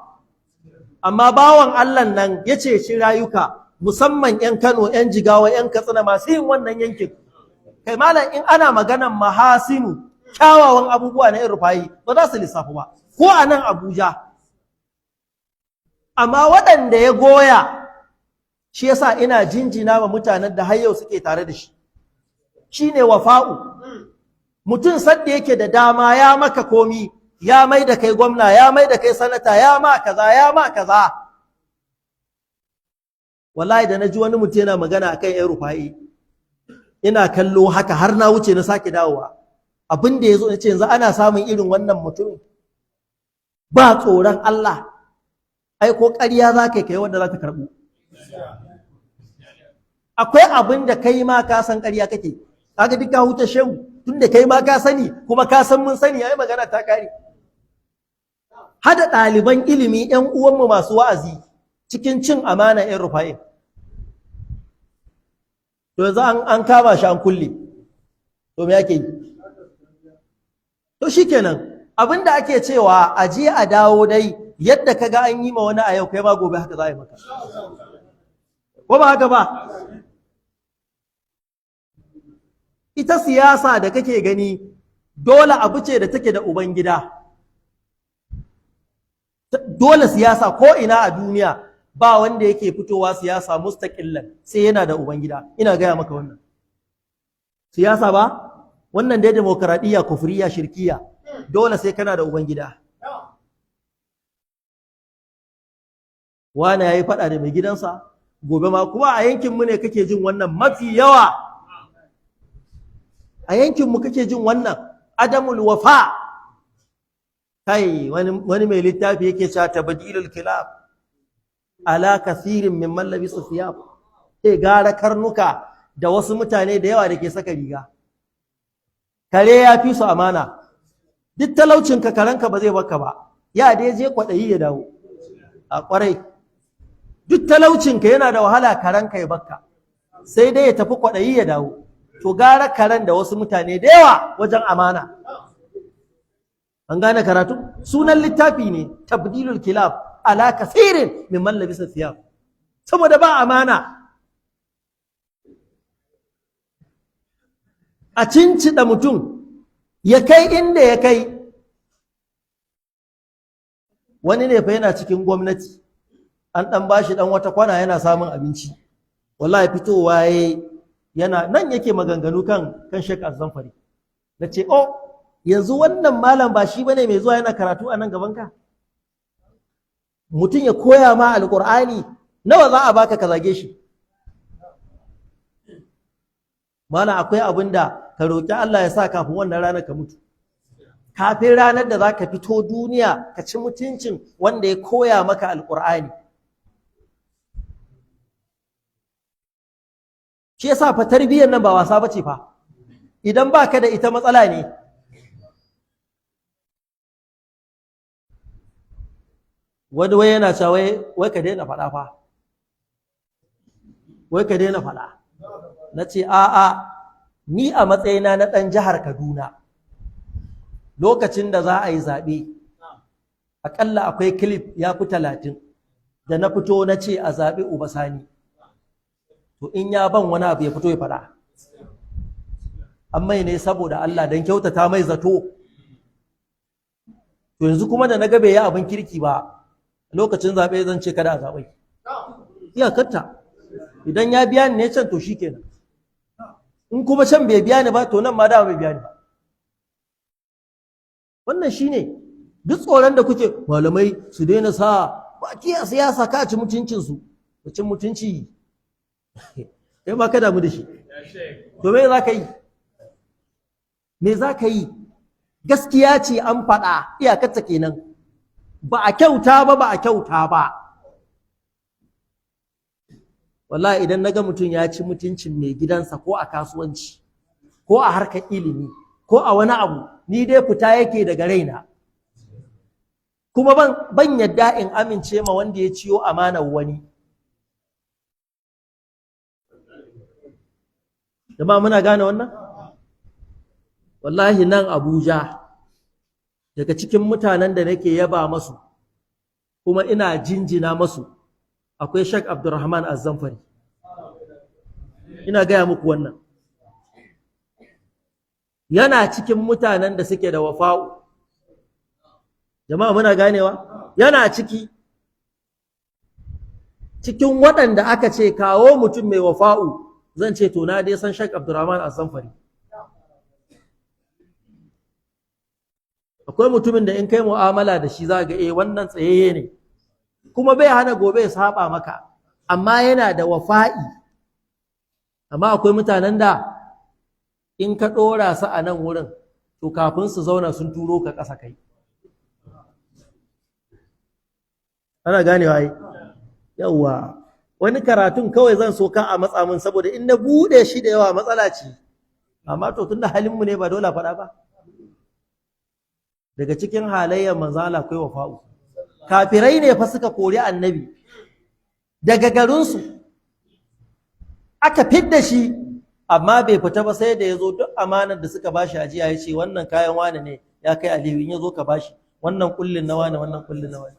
amma bawan Allah nan ya ceci rayuka, musamman ‘yan Kano, ‘yan Jigawa, ‘yan Katsina masu yin wannan yankin. Kai malam, in ana maganan mahasinu, kyawawan abubuwa na ‘yan Rufa'i, ba za su lissafu ba, ko a nan Abuja. Amma waɗanda ya goya, shi yasa ina jinjina wa mutanen da har yau suke tare da shi. Shi ne wafa'u. Mutum sadda yake da dama ya maka komi, ya mai da kai gwamna, ya mai da kai sanata, ya ma kaza, ya ma kaza. Wallahi da na ji wani mutum yana magana akan ‘yan Rufa'i, ina kallo haka har na wuce na sake dawowa. Abin da ya zo na ce yanzu ana samun irin wannan mutumin. Ba tsoron Allah. Ai ko ƙarya za ka kai wanda za ta karɓu. Akwai abin da kai ma ka san ƙarya kake. Kaga duk ka huta shehu, tunda kai ma ka sani kuma ka san mun sani, ai magana ta kare. Hada ɗaliban ilimi ‘yan uwanmu masu wa'azi cikin cin amana ‘yan Rufa'in. To yanzu an kama shi an kulle. To me ake yi? To shikenan, abin da ake cewa a je a dawo dai, yadda kaga an yi ma wani a yau, kai ma gobe haka za a yi maka. Ko ba haka ba? Ita siyasa da kake gani dole abu ce da take da ubangida. Dole siyasa ko ina a duniya ba wanda yake fitowa siyasa mustaqillan sai yana da ubangida. Ina gaya maka wannan. Siyasa ba? Wannan dai demokradiyya, kufriya, shirkiya. Dole sai kana da ubangida. Wane yayi fada da mai gidansa, gobe ma kuma a yankinmu ne kake jin wannan mafi yawa. A yankinmu kake jin wannan. Adamul wafa. Kai wani mai littafi yake cewa tabdilul kilab ala kathirin mimman labisu thiyab. Eh, gara karnuka da wasu mutane da yawa da ke saka riga. Kare ya fi su amana. Duk talaucinka karanka ba zai baka ba, ya dai je kwaɗayi ya dawo. A ƙwarai, duk talaucinka yana da wahala karanka ya baka, sai dai ya tafi kwaɗayi ya dawo. To gara karen da wasu mutane da yawa wajen amana. An gane karatu? Sunan littafi ne tabdilul kilab ala kasirin mimman labisa thiyab. Saboda ba amana. A cincida mutum ya kai inda ya kai. Wani ne fa yana cikin gwamnati, an dan bashi dan wata kwana yana samun abinci. Wallahi fitowa yana nan yake maganganu kan Sheikh Az-Zamfari. Nace oh, yanzu wannan malam ba shi bane mai zuwa yana karatu a nan gaban ka? Mutum ya koya ma alqur'ani, nawa za a baka ka zage shi? Malam, akwai abin da ka roki Allah ya sa kafin wannan ranar ka mutu. Kafin ranar da zaka fito duniya ka ci mutuncin wanda ya koya maka alqur'ani. Shi yasa fa tarbiyyar nan ba wasa bace fa. Idan baka da ita matsala ne. Wani wai yana cewa wai ka daina faɗa fa. Wai ka daina faɗa. Na ce a'a, ni a matsayina na ɗan jihar Kaduna, lokacin da za a yi zaɓe, aƙalla akwai clip ya fi 30 da na fito na ce a zaɓi Uba Sani. To in ya ban wani abu ya fito ya faɗa. An mai ne saboda Allah don kyautata mai zato. To yanzu kuma da na ga bai yi abin kirki ba, lokacin zaɓe zan ce kada a zaɓai. Iyakarta. Idan ya biya ni ne can to shi kenan. In kuma can bai biya ni ba, to nan ma dama bai biya ni ba. Wannan shi ne. Duk tsoron da kuke malamai su daina sa baki a siyasa ka ci mutuncinsu. Cin mutunci. Kai ma ka damu da shi. To me za ka yi? Me za ka yi? Gaskiya ce an faɗa, iyakarta kenan. Ba a kyauta ba, ba a kyauta ba. Wallahi idan naga mutum ya ci mutuncin mai gidansa ko a kasuwanci, ko a harkar ilimi, ko a wani abu, ni dai fita yake daga raina. Kuma ban yadda in amince ma wanda ya ciyo amanar wani. Jama'a muna gane wannan? Wallahi nan Abuja, daga cikin mutanen da nake yaba masu kuma ina jinjina masu, akwai Sheikh Abdulrahman Az-Zamfari. Ina gaya muku wannan. Yana cikin mutanen da suke da wafa'u. Jama'a muna ganewa? Yana cikin waɗanda aka ce kawo mutum mai wafa'u, zan ce to na dai san Sheikh Abdulrahman Az-Zamfari. Akwai mutumin da in kai mu'amala da shi za ga eh wannan tsayayye ne, kuma bai hana gobe ya saba maka, amma yana da wafa'i. Amma akwai mutanen da in ka ɗora su a nan wurin, to kafin su zauna sun turo ka ƙasa kai. Ana ganewa ai? Yawwa. Wani karatun kawai zan so ka a matsa min saboda in na buɗe shi da yawa matsala ce. Amma to tunda halinmu ne ba dole a faɗa ba. Daga cikin halayyar manzo Allah akwai wafa'u. Kafirai ne fa suka kori annabi daga garinsu, aka fidda shi, amma bai fita ba sai da ya zo duk amanar da suka bashi ajiya ya ce wannan kayan wane ne ya kai Aliyu, in ya zo ka bashi wannan kullin na wane, wannan kullin na wane.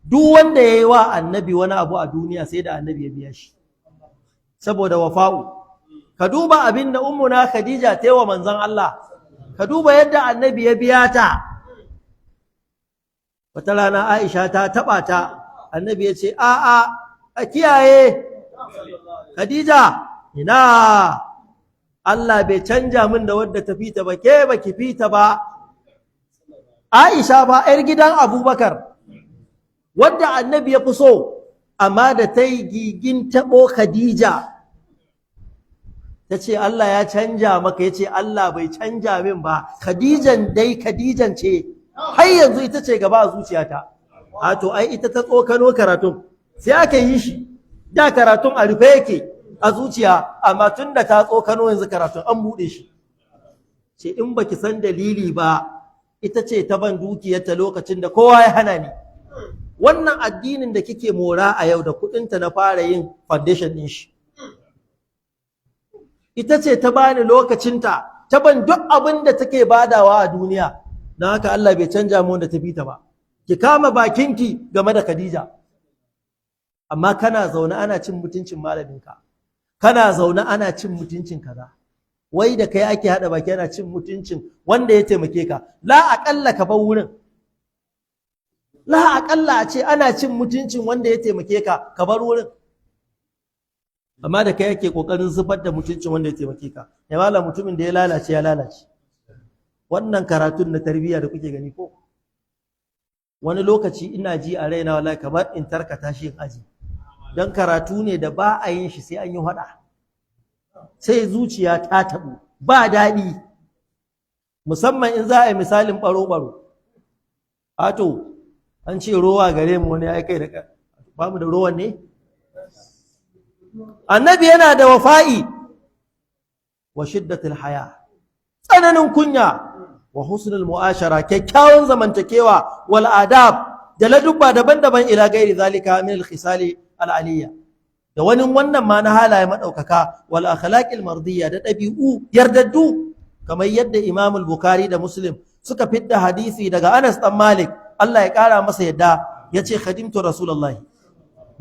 Duk wanda ya yi wa annabi wani abu a duniya sai da annabi ya biya shi saboda wafa'u. Ka duba abin da ummuna Khadija ta yi wa manzon Allah, ka duba yadda annabi ya biya ta. Wata rana Aisha ta taɓa ta, annabi ya ce a'a a kiyaye Khadija, ina Allah bai canja min da wadda ta fita ba, ke baki fita ba. Aisha ba 'yar gidan Abubakar wadda annabi ya fi so, amma da ta yi gigin taɓo Khadija Ta ce Allah ya canja maka. Ya ce Allah bai canja min ba, Khadijan dai Khadijan ce, har yanzu ita ce gaba a zuciyata. A to ai ita ta tsokano karatun sai aka yi shi. Da karatun a rufe yake a zuciya, amma tun da ta tsokano yanzu karatun an buɗe shi. Ce in baki san dalili ba, ita ce ta ban dukiyarta lokacin da kowa ya hana ni. Wannan addinin da kike mora a yau, da kuɗinta na fara yin foundation ɗin shi. Ita ce ta bani lokacinta, ta ban duk abin da take badawa a duniya. Don haka Allah bai canja mu da tafi ta ba. Ki kama bakinki game da Khadija. Amma kana zaune ana cin mutuncin malaminka, kana zaune ana cin mutuncin kaza, wai da kai ake hada baki ana cin mutuncin wanda ya taimake ka. La aƙalla ka bar wurin. La aƙalla a ce ana cin mutuncin wanda ya taimake ka, ka bar wurin. Amma da kai yake kokarin zubar da mutuncin wanda ya taimake ka. Ya malam, mutumin da ya lalace ya lalace. Wannan karatun na tarbiyya da kuke gani, ko wani lokaci ina ji a raina wallahi kamar in tarkata shi in aji, don karatu ne da ba a yin shi sai an yi hada, sai zuciya ta tabu, ba daɗi, musamman in za a yi misalin ɓaro-ɓaro. Ato an ce rowa gare mu, wani ya kai da ba mu da rowan ne. Annabi yana da wafa'i wa shiddatul haya, tsananin kunya, wa husnul mu'ashara, kyakkyawan zamantakewa, wal adab, da ladubba daban-daban, ila gairi zalika min al khisali al aliyya, da wani wannan ma na halaye madaukaka, wal akhlaqil mardiyya, da dabi'u yardaddu, kamar yadda Imam al-Bukhari da Muslim suka fidda hadisi daga Anas dan Malik, Allah ya kara masa yadda, yace khadimtu Rasulullahi,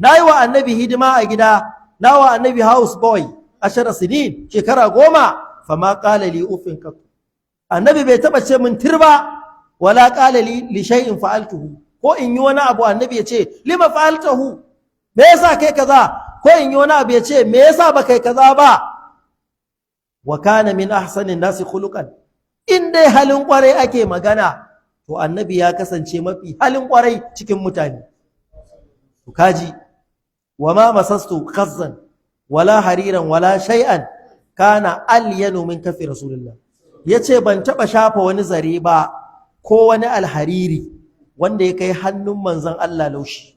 nayi wa annabi hidima a gida, nawa annabi house boy, 10 sinin, shekara 10. Fama qala li uffin qat, annabi bai taba ce min tirba, wala qala li li shay'in fa'altuhu, ko in yi wani abu annabi ya ce lima fa'altahu, me yasa kai kaza, ko in yi wani abu ya ce me yasa ba kai kaza ba. Wa kana min ahsanin nasi khuluqan, in dai halin kwarai ake magana, to annabi ya kasance mafi halin kwarai cikin mutane. To kaji, wa ma masastu khazzan wala hariran wala shay'an kana alyanu min kafi rasulillah. Yace ban taba shafa wani zare ba ko wani alhariri wanda ya kai hannun manzon Allah laushi.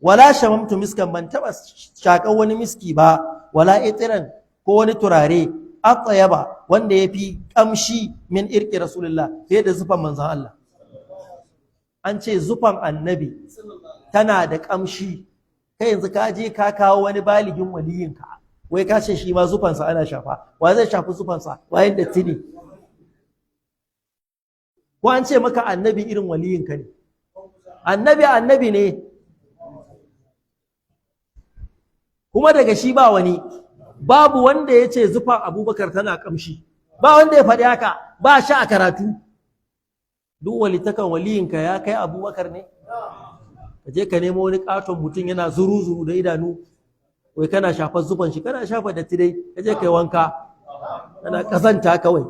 Wala shamamtu miskan, ban taba shakan wani miski ba, wala itiran, ko wani turare, atyaba, wanda yafi kamshi, min irki rasulillah, fiye da zufan manzon Allah. An ce zufan annabi tana da kamshi. Kai yanzu ka je ka kawo wani baligin waliyinka, wai ka ce shi ma zufansa ana shafa. Wa zai shafi zufansa? Wayan da tini ko an ce maka annabi irin waliyinka ne? Annabi annabi ne, kuma daga shi ba wani. Babu wanda ya ce zufan Abubakar tana kamshi, ba wanda ya faɗi haka, ba shi a karatu. Duk walitakan waliyinka ya kai Abubakar ne? Ka je ka nemo wani katon mutum yana zuru-zuru da idanu, wai kana shafar zufan shi, kana shafa datti dai. Ka je kai wanka, kana kazanta kawai.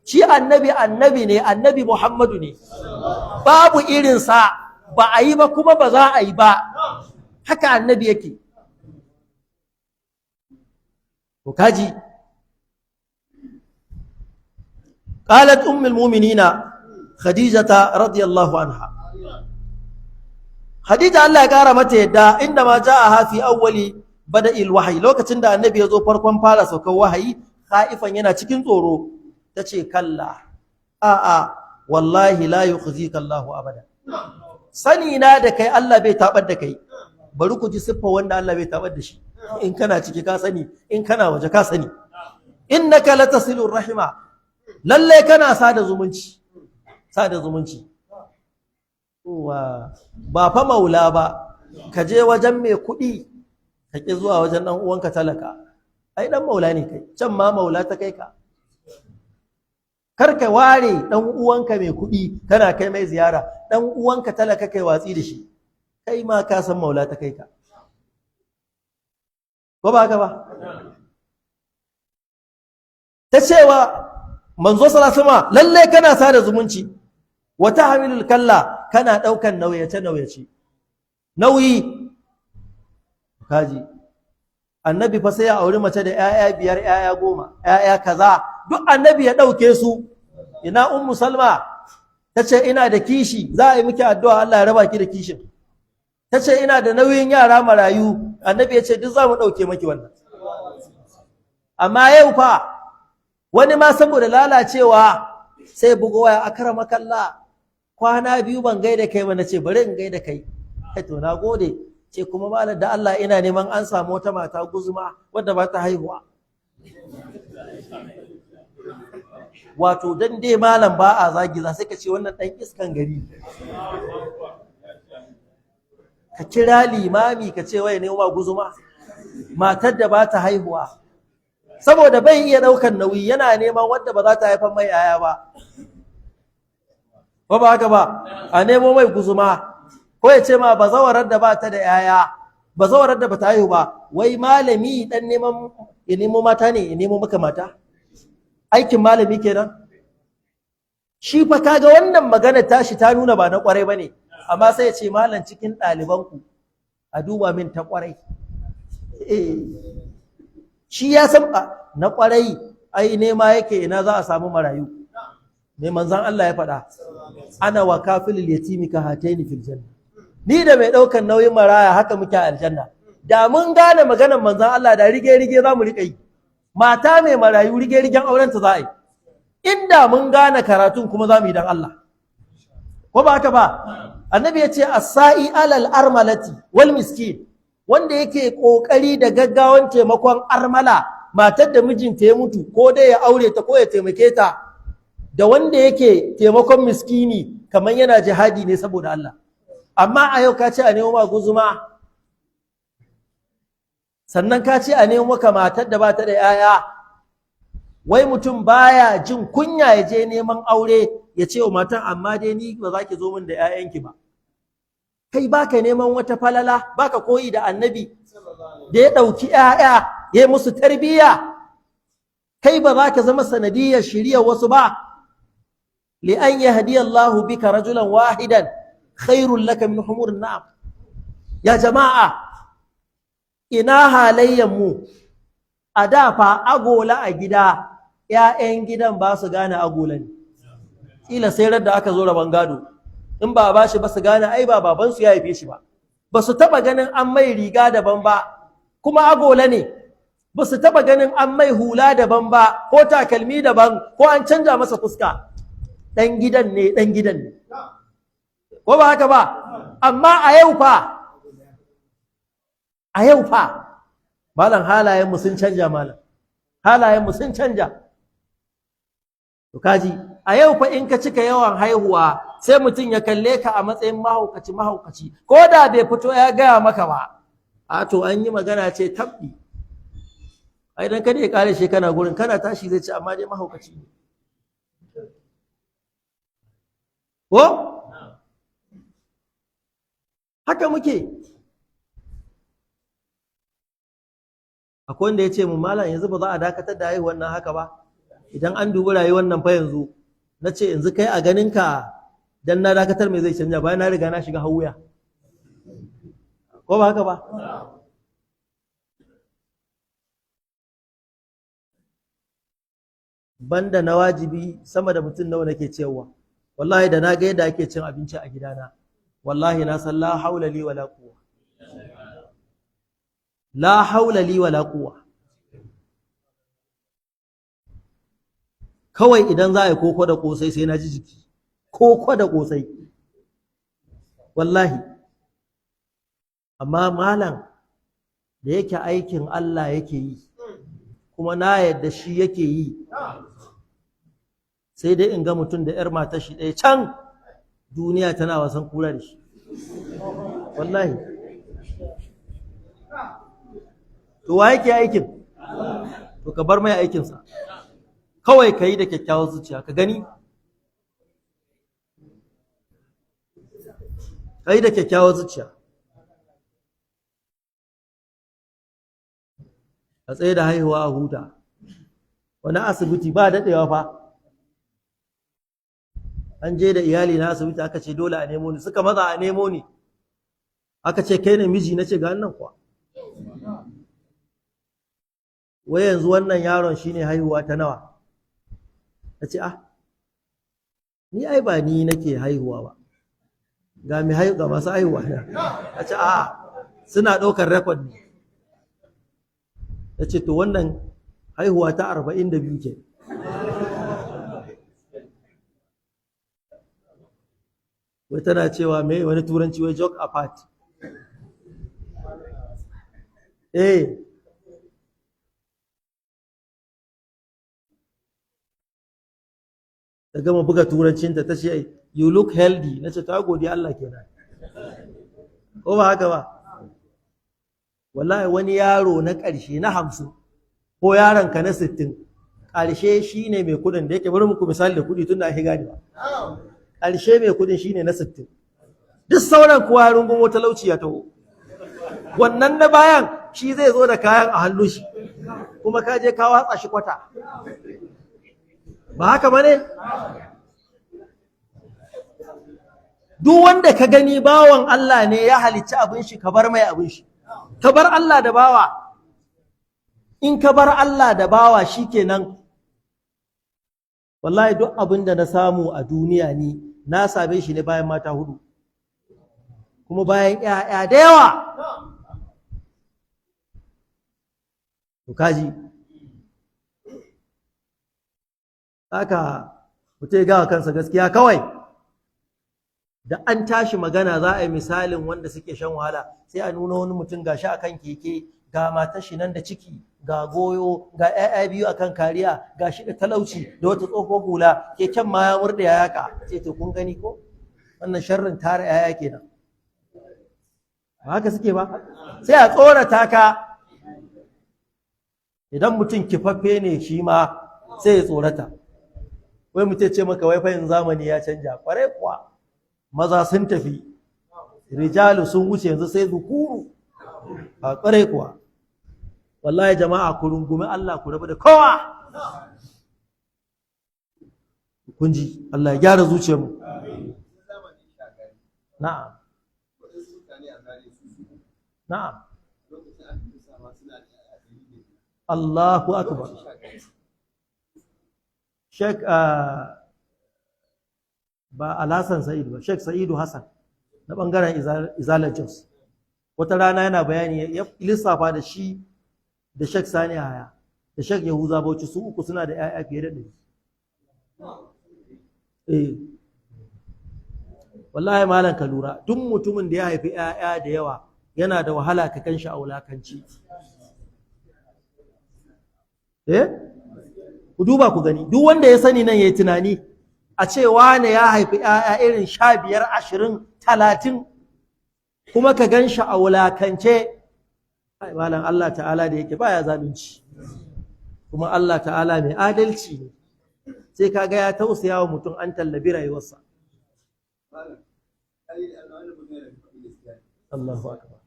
Shi annabi annabi ne, annabi Muhammadu ne, babu irinsa, ba a yi ba kuma ba za a yi ba. Haka annabi yake. To kaji, qalat ummul mu'minina Khadijata radiyallahu anha. Khadija, Allah ya kara mata yadda, inda ma ja'aha fi awwali bada'il wahyi, lokacin da annabi ya zo farkon fara saukar wahayi, khaifan, yana cikin tsoro, tace kalla, a a wallahi la yukhzika Allahu abada. Sani na da kai, Allah bai tabar da kai. Bari ku ji siffa wanda Allah bai tabar da shi. In kana ciki ka sani, in kana waje ka sani. Innaka latasilur rahima, lalle kana sada zumunci, sada zumunci. Wa ba fa maula ba, ka je wajen mai kuɗi ka ƙi zuwa wajen ɗan uwanka talaka, ai ɗan maula ne kai, can ma maula ta kai ka. Kar ka ware ɗan uwanka mai kuɗi kana kai mai ziyara, ɗan uwanka talaka kai watsi da shi, kai ma ka san maula ta kai ka, ko ba haka ba? Ta cewa manzo sallallahu alaihi wasallam, lalle kana sada zumunci, wa tahmilul kalla, kana daukan nauyace nauyace, nauyi. Kaji Annabi fa sai ya auri mace da 'ya'ya 5, 'ya'ya 10, 'ya'ya kaza, duk annabi ya ɗauke su. Ina Ummu Salma ta ce ina da kishi, za a yi miki addu'a Allah ya raba ki da kishin. Ta ce ina da nauyin yara marayu, annabi ya ce duk za mu ɗauke maki wannan. Amma yau fa wani ma saboda lalacewa sai bugo waya, akramakallah, kwana 2 ban gaida kai ba, nace bari in gaida kai. Kai to nagode. Ce kuma malam da Allah ina neman an samu wata mata guzuma wadda ba ta haihuwa. Wato dan dai malam ba a zagi za sai ka ce wannan dan iskan gari. Ka kira limami ka ce wai nema guzuma matar da ba ta haihuwa, saboda bai iya daukan nauyi, yana neman wadda ba za ta haifar mai yaya ba. Ba ba haka ba, a nemo mai guzuma, ko ya ce ma bazawarar da ba ta da yaya, bazawarar da ba ta haihu ba. Wai malami dan neman ya nemo mata ne, ya nemo maka mata, aikin malami kenan. Shi fa kaga wannan magana tashi ta nuna ba na kwarai bane, amma sai ya ce malam cikin ɗalibanku a duba min ta kwarai. Shi ya san na kwarai, ai nema yake ina za a samu marayu. Me manzon Allah ya faɗa? Ana wa kafilul yatimi ka hataini fil janna. Ni da mai ɗaukan nauyin maraya haka muke a aljanna. Da mun gane maganar manzon Allah da rige rige za mu riƙa yi. Mata mai marayu rige rigen aurenta za a yi. Inda mun gane karatun kuma za mu yi dan Allah. Ko ba haka ba? Annabi ya ce as-sa'i alal armalati wal miskin, wanda yake kokari da gaggawan taimakon armala, matar da mijinta ya mutu, ko dai ya aure ta ko ya taimake ta, da wanda yake taimakon miskini kamar yana jihadi ne saboda Allah. Amma a yau ka ce a nemo ma guzuma, sannan ka ce a nemo maka matar da ba ta da 'ya'ya. Wai mutum baya jin kunya ya je neman aure ya ce wa matan amma dai ni ba za ki zo min da 'ya'yanki ba. Kai baka neman wata falala, baka koyi da annabi da ya ɗauki 'ya'ya ya yi musu tarbiyya. Kai ba za ka zama sanadiyar shirya wasu ba. Li an yahdiya Allahu bika rajulan wahidan khairul laka min humurin na'am. Ya jama'a, ina halayyan mu? A da fa agola a gida, 'ya'yan gidan ba su gane agola ne. Kila sai da aka zo rabon gado, in ba ba shi ba su gane ai ba babansu ya haife shi ba. Ba su taba ganin an mai riga daban ba, kuma agola ne. Ba su taba ganin an mai hula daban ba, ko takalmi daban, ko an canja masa fuska. Dan gidan ne, dan gidan ne. Ko ba haka ba? Amma a yau fa, a yau fa malam halayenmu sun canja, malam halayenmu sun canja. To kaji, a yau fa in ka cika yawan haihuwa sai mutum ya kalle ka a matsayin mahaukaci mahaukaci, ko da bai fito ya gaya maka ba. A to an yi magana ce tabbi, ai dan kada ya kare shi kana gurin, kana tashi zai ce amma dai mahaukaci ne. Ko haka muke? Akwai wanda ya ce mu malam yanzu ba za a dakatar da haihuwar nan haka ba, idan an dubi rayuwar nan fa yanzu. Na ce yanzu kai a ganin ka dan na dakatar me zai canja bayan na riga na shiga hawuya? Ko ba haka ba? Banda na wajibi sama da mutum nawa nake ciyarwa. Wallahi da na ga yadda ake cin abinci a gidana, wallahi na san la haula li wala quwwa. La haula li wala quwwa. Kawai idan za a yi koko da kosai sai na ji jiki. Koko da kosai. Wallahi. Amma malam da yake aikin Allah yake yi, kuma na yadda shi yake yi, sai dai in ga mutum da 'yar matar shi ɗaya can duniya tana wasan kura da shi. Wallahi. To wa yake aikin? To ka bar mai aikinsa. Kawai ka yi da kyakkyawar zuciya, ka gani? Ka yi da kyakkyawar zuciya. A tsaye da haihuwa a huta. Wani asibiti ba daɗewa fa. An je da iyali na asibiti aka ce dole a nemo ni, suka maza a nemo ni. Aka ce kai ne miji, na ce ga nan kuwa. Wai yanzu wannan yaron shine haihuwa ta nawa? Ta ce, ah, ni ai ba ni nake haihuwa ba, ga mai haihu, ga masu haihuwa. Ta ce, a suna ɗaukar record ne. Ta ce, to wannan haihuwa ta 42 ke. Wai tana cewa mai wani turanci wai joke apart. Eh, ta gama buga turancinta ta ce, you look healthy. Na ce, ta gode Allah kenan. Ko ba haka ba? Wallahi wani yaro na ƙarshe na 50 ko yaron ka na 60, ƙarshe shine mai kuɗin da yake, bari muku misali da kuɗi tun da ake gane ba. Ƙarshe mai kuɗin shine na 60. Duk sauran kowa ya rungumo talauci ya taho. Wannan na bayan shi zai zo da kayan a hannun shi, kuma ka je ka watsa shi kwata. Ba haka ba ne? Duk wanda ka gani bawan Allah ne ya halicci abin shi, ka bar mai abin shi. Ka bar Allah da bawa. In ka bar Allah da bawa shikenan. Wallahi duk abin da na samu a duniya ni na same shi ne bayan mata 4. Kuma bayan ƴaƴa da yawa. To kaji. Haka mutum ya gawa kansa gaskiya kawai. Da an tashi magana za a yi misalin wanda suke shan wahala, sai a nuna wani mutum gashi akan keke, ga matar shi nan da ciki, ga goyo, ga ƴaƴa biyu akan kariya, ga shi da talauci da wata tsohuwar hula, keken ma ya murɗe ya yaka. Sai to kun gani ko? Wannan sharrin tara ƴaƴa kenan. Ba haka suke ba? Sai a tsorata ka. Idan mutum kifaffe ne shi ma sai ya tsorata. Wai mutum ce maka wai fa zamani ya canja, kwarai kuwa. Maza sun tafi, rijalu sun wuce, yanzu sai zukuru. A kwarai kuwa. Wallahi jama'a ku rungumi Allah, ku rabu da kowa. Kun ji, Allah ya gyara zuciyarmu. Na'am. Na'am. Allahu akbar. Sheikh ba Alhassan Sa'idu ba, Sheikh Sa'idu Hassan na bangaren Izalar Jos. Wata rana yana bayani ya lissafa da shi da Sheikh Sani Haya da Sheikh Yahuza Bauchi, su uku suna da 'ya'ya fiye da 100. Eh. Wallahi malam ka lura, duk mutumin da ya haifi 'ya'ya da yawa yana da wahala ka kan shi a wulakanci. Eh? Ku duba ku gani, duk wanda ya sani nan yayi tunani a ce wane ya haifi 'ya'ya irin 15, 20, 30 kuma ka gan shi a wulakance. Ai malam, Allah ta'ala da yake baya zalunci, kuma Allah ta'ala mai adalci ne, sai kaga ya tausaya wa mutum an tallabi rayuwarsa. Allahu akbar.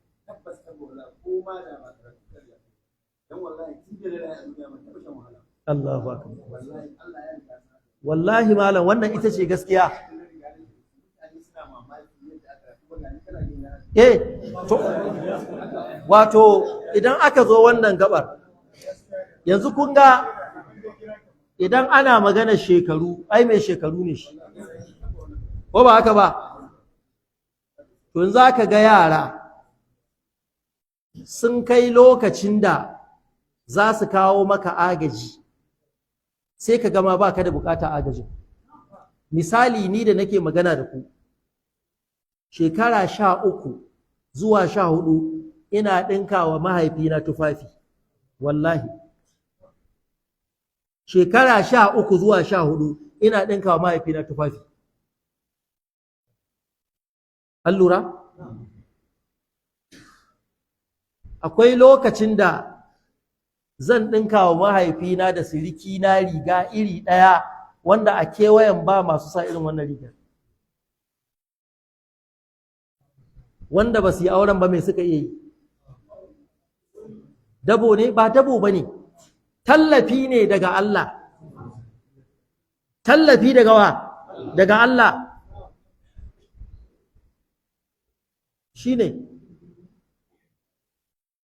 Allahu akbar. Wallahi malam wannan ita ce gaskiya. Eh, to wato idan aka zo wannan gabar yanzu kun ga idan ana magana shekaru, ai mai shekaru ne shi. Ko ba haka ba? To yanzu aka ga yara sun kai lokacin da za su kawo maka agaji, sai ka gama ba ka da bukata agajin. Misali ni da nake magana da ku, shekara 13 zuwa 14 ina ɗinka wa mahaifina tufafi, wallahi. Shekara 13 zuwa 14 ina ɗinka wa mahaifina tufafi. An lura? Akwai lokacin da zan ɗinka wa mahaifina da sirikina riga iri ɗaya wanda a kewayen ba masu sa irin wannan rigar. Wanda ba su yi auren ba mai suka iya yi? Dabo ne? Ba dabo ba ne. Tallafi ne daga Allah. Tallafi daga wa? Daga Allah. Shi ne.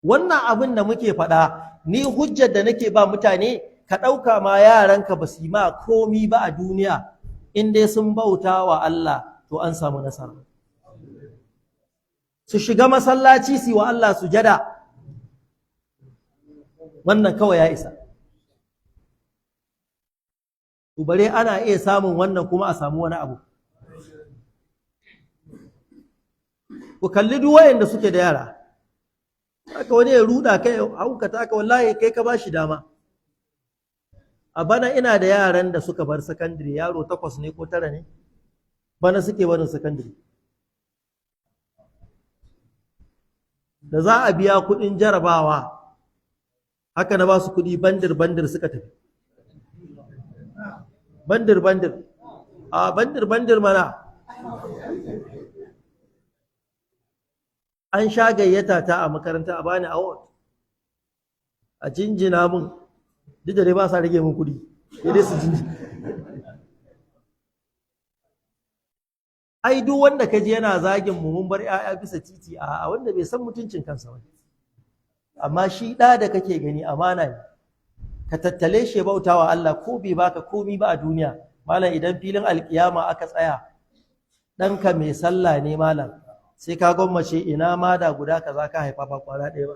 Wannan abin da muke faɗa Ni hujjar da nake ba mutane, ka ɗauka ma yaranka ba su yi ma komi ba a duniya, in dai sun bauta wa Allah to an samu nasara. Su shiga masallaci su wa Allah sujada, wannan kawai ya isa. Bare ana iya samun wannan kuma a samu wani abu. Ku kalli duk wayanda suke da yara, haka wani ya ruda kai haukata ka, wallahi kai ka bashi dama. A bana ina da yaran da suka bar sakandare, yaro 8 ne ko 9 ne bana suke barin sakandare. Da za a biya kuɗin jarabawa, haka na ba su kuɗi bandir bandir suka tafi. Bandir bandir, a bandir bandir mana. An sha gayyata ta a makaranta a bani award, a jinjina mun, duk da dai ba sa rage mun kuɗi, sai dai su jinjina. Ai duk wanda ka ji yana zagin mu mun bar 'ya'ya bisa titi, a wanda bai san mutuncin kansa ba. Amma shi ɗa da kake gani amana ne, ka tattale shi bautawa Allah ko bai baka komi ba a duniya. Malam, idan filin alkiyama aka tsaya, ɗanka mai sallah ne malam, sai ka gwammace ina ma da guda kaza ka haifa ba kwana ɗaya ba.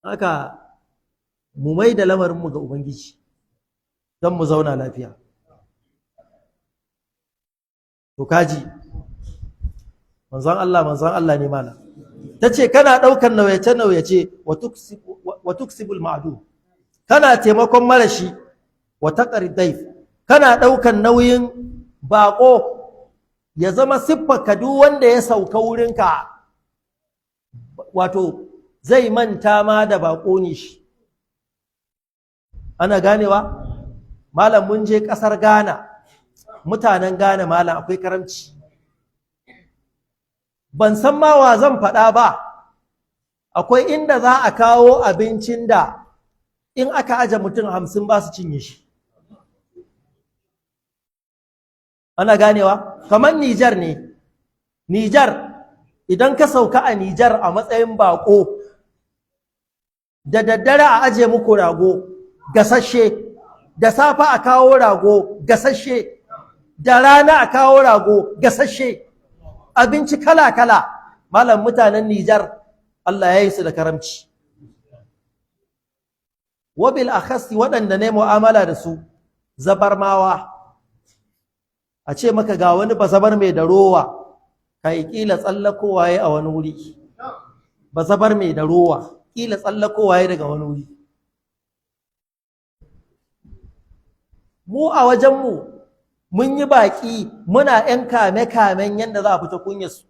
Haka mu mai da lamarinmu ga Ubangiji don mu zauna lafiya. To kaji manzon Allah, manzon Allah ne malam. Tace kana ɗaukar nauyace-nauyace, wa tuksibul ma'du, kana taimakon marashi, wa taqri daif, kana ɗaukar nauyin baƙo, ya zama siffarka duk wanda ya sauka wurinka wato zai manta ma da baƙo ne shi. Ana ganewa malam? Mun je ƙasar Ghana, mutanen Ghana malam akwai karamci. Ban san ma wa zan faɗa ba. Akwai inda za a kawo abincin da in aka aje mutum 50 ba su cinye shi. Ana ganewa? Kamar Nijar ne. Nijar, idan ka sauka a Nijar a matsayin baƙo, da daddare a aje muku rago gasasshe, da safe a kawo rago gasasshe, da rana a kawo rago gasasshe, abinci kala-kala. Malam, mutanen Nijar Allah ya yi su da karamci. Wabil akhasti waɗanda ne mu'amala da su zabarmawa, a ce maka ga wani bazabar mai da rowa, kai kila tsallakowa ya a wani wuri. Bazabar mai da rowa kila tsallakowa ya daga wani wuri. Mu a wajenmu mun yi baƙi muna ‘yan kame-kamen yadda za a fita kunyarsu.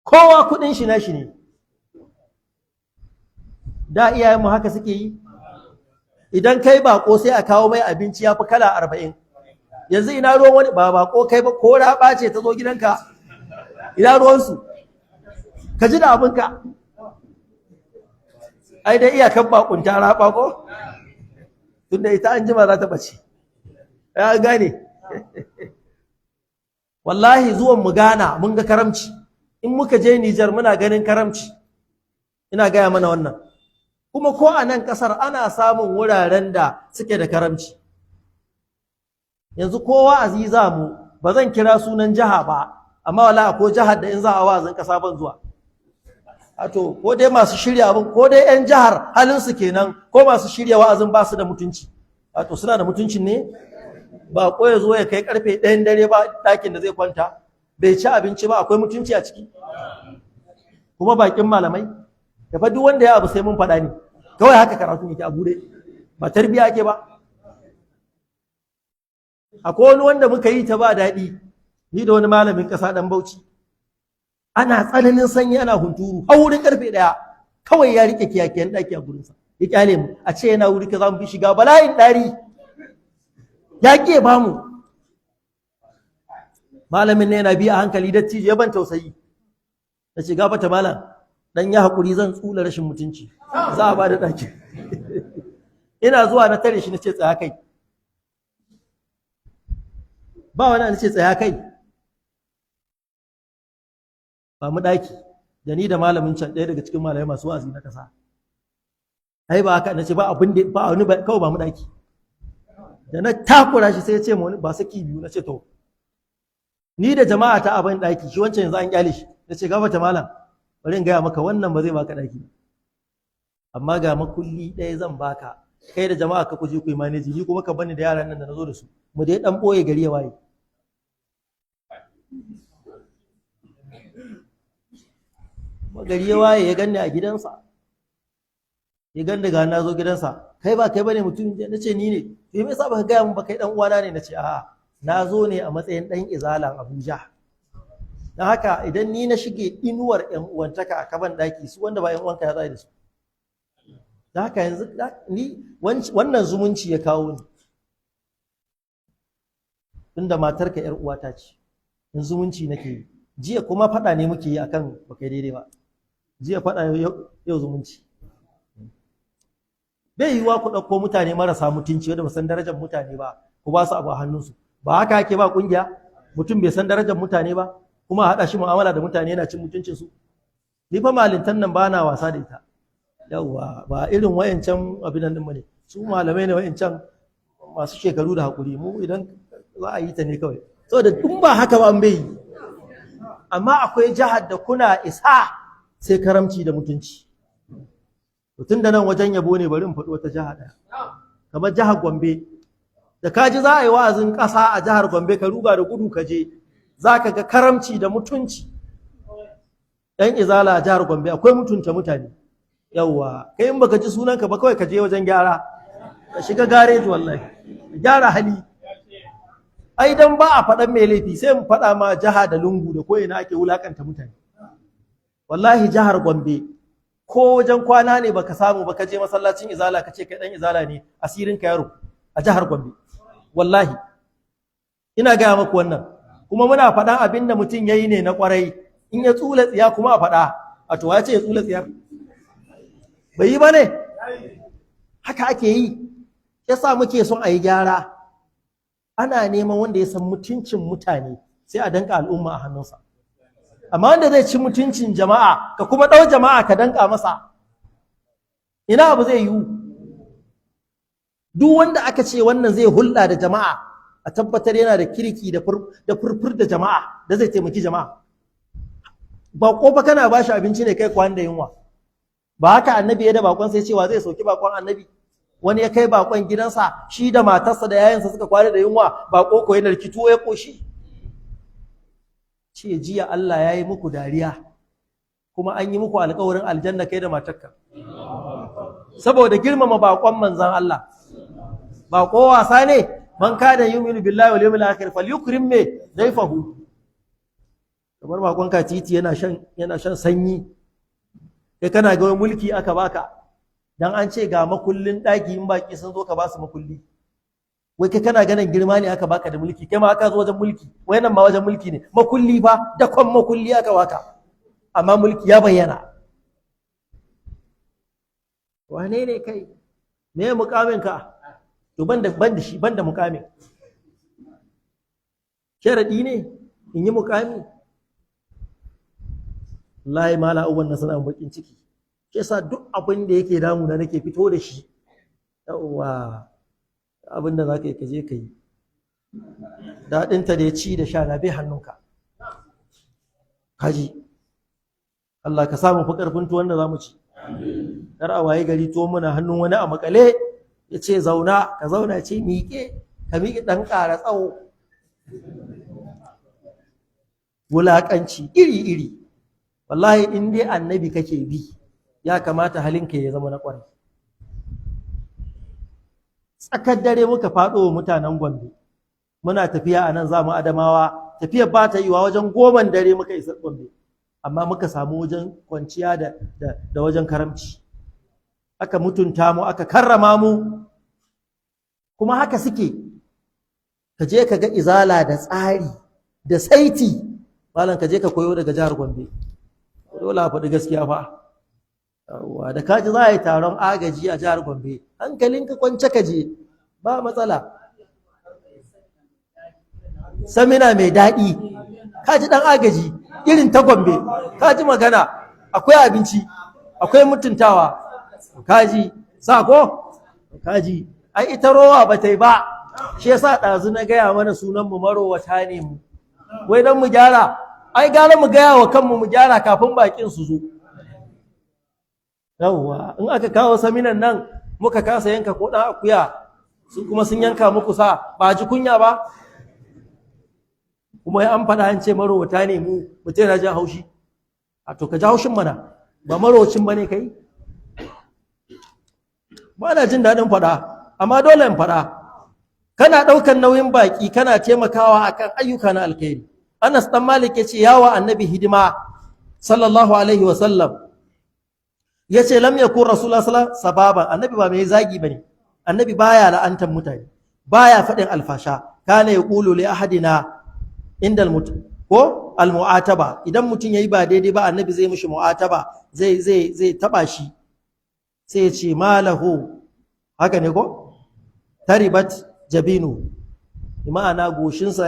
Kowa kuɗin shi na shi ne. Da iyayenmu haka suke yi. Idan kai baƙo sai a kawo mai abinci ya fi kala 40. Yanzu ina ruwan wani ba baƙo kai ba, ko raɓa ce ta zo gidanka, ina ruwansu? Ka ji da abinka. Ai dai iyakan baƙunta raɓa ko? Tunda ita an jima za ta ɓace. Ya gane. Wallahi zuwan mu Ghana mun ga karamci. In muka je Nijar muna ganin karamci. Ina gaya mana wannan. Kuma ko a nan kasar ana samun wuraren da suke da karamci. Yanzu ko wa'azi za mu, ba zan kira sunan jiha ba, amma wallahi ko jihar da in za a wa'azin kasa ban zuwa. To ko dai masu shirya abin, ko dai 'yan jihar halinsu kenan, ko masu shirya wa'azin ba su da mutunci. To suna da mutuncin ne? Ba ko ya zo ya kai karfe 1 dare ba ɗakin da zai kwanta, bai ci abinci ba, akwai mutunci a ciki? Kuma bakin malamai da fa duk wanda ya abu sai mun faɗa ne kawai, haka karatu yake a bude, ba tarbiya ake ba. Akwai wani wanda muka yi ta ba daɗi, ni da wani malamin ƙasa ɗan Bauchi, ana tsananin sanyi, ana hunturu, har wurin karfe 1 kawai ya rike kiyakiyan ɗaki a gurinsa, ya kyale mu. A ce yana wuri ka za mu bi shiga bala'in ɗari, ya ƙi ba mu. Malamin ne yana bi a hankali, dattijo ya ban tausayi. Na ce gafata malam, dan ya haƙuri zan tsula rashin mutunci, za a ba da ɗaki. Ina zuwa na tare shi, na ce tsaya kai, ba wani, na ce tsaya kai, ba mu ɗaki. Da ni da malamin can, ɗaya daga cikin malamai masu wa'azi na ƙasa. Ai ba haka na ce ba, abin da ba wani kawai ba mu ɗaki. Da na takura shi sai ya ce mu ba saki biyu. Na ce to, ni da jama'a ta abin ɗaki, shi wancan yanzu an kyale shi. Na ce gafata malam, bari in gaya maka, wannan ba zai baka ɗaki ba, amma ga makulli ɗaya zan baka, kai da jama'a ka kuje ku yi manage, ni kuma ka bani da yaran nan da na zo da su, mu dai dan ɓoye gari ya waye. Gari ya waye, ya ganni a gidansa, ya ganni ga na zo gidansa. Kai ba kai bane mutum? Na ce ni ne. To me yasa baka gaya mun ba kai dan uwana ne? Na ce a'a, na zo ne a matsayin dan izalan Abuja, don haka idan ni na shige inuwar yan uwantaka a kaban daki, su wanda ba yan uwanka ya zai da su? Don haka yanzu ni wannan zumunci ya kawo ni, tunda matarka yar uwata ce, in zumunci nake yi. Jiya kuma faɗa ne muke yi akan baka daidai ba. Jiya faɗa, yau zumunci. Bai yiwuwa ku ɗauko mutane marasa mutunci wanda ba san darajar mutane ba, ku ba su abu a hannunsu. Ba haka ake ba kungiya? Mutum bai san darajar mutane ba, kuma a haɗa shi mu'amala da mutane, yana cin mutuncinsu. Ni fa malintan nan ba na wasa da ita. Yawwa, ba irin wayancan abin nan bane. Su malamai ne wayancan masu shekaru da hakuri. Mu idan za a yi ta ne kawai saboda in ba haka ba an bai yi. Amma akwai jihar da kuna isa sai karamci da mutunci. Tun da nan wajen yabo ne, bari in faɗi wata jiha ɗaya, kamar jihar Gombe. Da ka ji za a yi wa'azin ƙasa a jihar Gombe, ka ruga da gudu ka je, za ka ga karamci da mutunci. Ɗan izala a jihar Gombe akwai mutunta mutane. Yawwa, kai in baka ji sunanka ba, kawai ka je wajen gyara, ka shiga gareji, wallahi gyara hali. Ai dan ba a faɗan mai laifi, sai mu faɗa ma jiha da lungu da ko ina ake wulakanta mutane. Wallahi jihar Gombe, ko wajen kwana ne baka samu ba, ka je masallacin izala ka ce kai dan izala ne, asirin ka yaro a jihar Gombe. Wallahi ina gaya maku wannan, kuma muna faɗan abin da mutum yayi ne na kwarai. In ya tsula tsiya kuma a faɗa. A to ya ce ya tsula tsiyar bai yi ba ne? Haka ake yi. Yasa muke son a yi gyara. Ana neman wanda ya san mutuncin mutane, sai a danka al'umma a hannunsa. Amma wanda zai ci mutuncin jama'a, ka kuma ɗau jama'a ka danka masa, ina abu zai yiwu? Duk wanda aka ce wannan zai hulɗa da jama'a, a tabbatar yana da kirki da furfur da jama'a, da zai taimaki jama'a. Ba kofa kana ba shi abinci ne, kai kwan da yunwa. Ba haka annabi ya da bakon sai cewa zai sauki bakon annabi? Wani ya kai bakon gidansa, shi da matarsa da yayansa suka kwana da yunwa. Bako ko yana rikito ya koshi. Ce jiya Allah ya yi muku dariya, kuma an yi muku alkawarin aljanna kai da matarka, saboda girmama bakon manzan Allah. Bako wasa ne? Man kana yu'minu billahi wal yawmil akhir falyukrim me dayfahu. Kamar bakon ka titi yana shan sanyi, kai kana ga mulki aka baka dan an ce ga makullin daki, in baki sun zo ka ba su makulli. Wai kai kana ganin girma ne aka baka da mulki, kai ma aka zo wajen mulki, wai nan ma wajen mulki ne. Makulli fa, dakon makulli aka baka, amma mulki ya bayyana. Wane ne kai? Me mukamin ka? To banda shi, banda mukamin. Sharadi ne in yi mukami? Wallahi mala abubuwan nan suna bakin ciki. Shi yasa duk abin da yake damuna nake fito da shi. Yawwa, abin da za ka yi, ka je ka yi. Daɗinta da ya ci da sha na bai hannunka. Kaji Allah ka samu fi ƙarfin tuwon da za mu ci. Kar a waye gari tuwon muna hannun wani a makale, ya ce zauna, ka zauna, ce miƙe, ka miƙe, ɗan ƙara tsawo. Wulaƙanci iri-iri. Wallahi in dai annabi kake bi, ya kamata halinka ya zama na ƙwarai. Tsakar dare muka faɗo wa mutanen Gombe. Muna tafiya a nan za mu Adamawa, tafiyar ba ta yiwa. Wajen 10:00 dare muka isa Gombe, amma muka samu wajen kwanciya da wajen karamci. Aka mutunta mu, aka karrama mu. Kuma haka suke. Ka je ka ga izala da tsari da saiti, malam, ka je ka koyo daga jihar Gombe. Dole a faɗi gaskiya fa. Yawwa, da kaji za a yi taron agaji a jihar Gombe, hankalinka kwance ka je, ba matsala. Samina mai daɗi, kaji ɗan agaji irin ta Gombe, kaji magana. Akwai abinci, akwai mutuntawa. Kaji sa ko kaji, ai ita rowa ba ta yi ba. Shi yasa ɗazu na gaya mana sunan mu marowata ne mu, wai dan mu gyara. Ai gara mu gaya wa kanmu mu gyara kafin bakin su zo. Yawwa, in aka kawo saminan nan muka kasa yanka ko ɗan akuya, su kuma sun yanka muku sa, ba ji kunya ba. Kuma an faɗa an ce marowata ne mu, mutum yana jin haushi. A to ka ji haushin mana, ba marowacin ba ne kai. Ba na jin daɗin faɗa, amma dole in faɗa. Kana ɗaukan nauyin baƙi, kana taimakawa akan ayyuka na alkhairi. Anas dan Malik ya ce yawa Annabi hidima sallallahu alaihi wa sallam. Ya ce lam yakun Rasulullah sallallahu sababan, Annabi ba mai zagi bane, Annabi baya la'antar mutane, baya faɗin alfasha. Kana yaqulu li ahadina inda ko almu'ataba, idan mutum yayi ba daidai ba, Annabi zai mishi mu'ataba, zai zai zai taba shi, sai ya ce malahu, haka ne ko, taribat jabinu, ma'ana goshinsa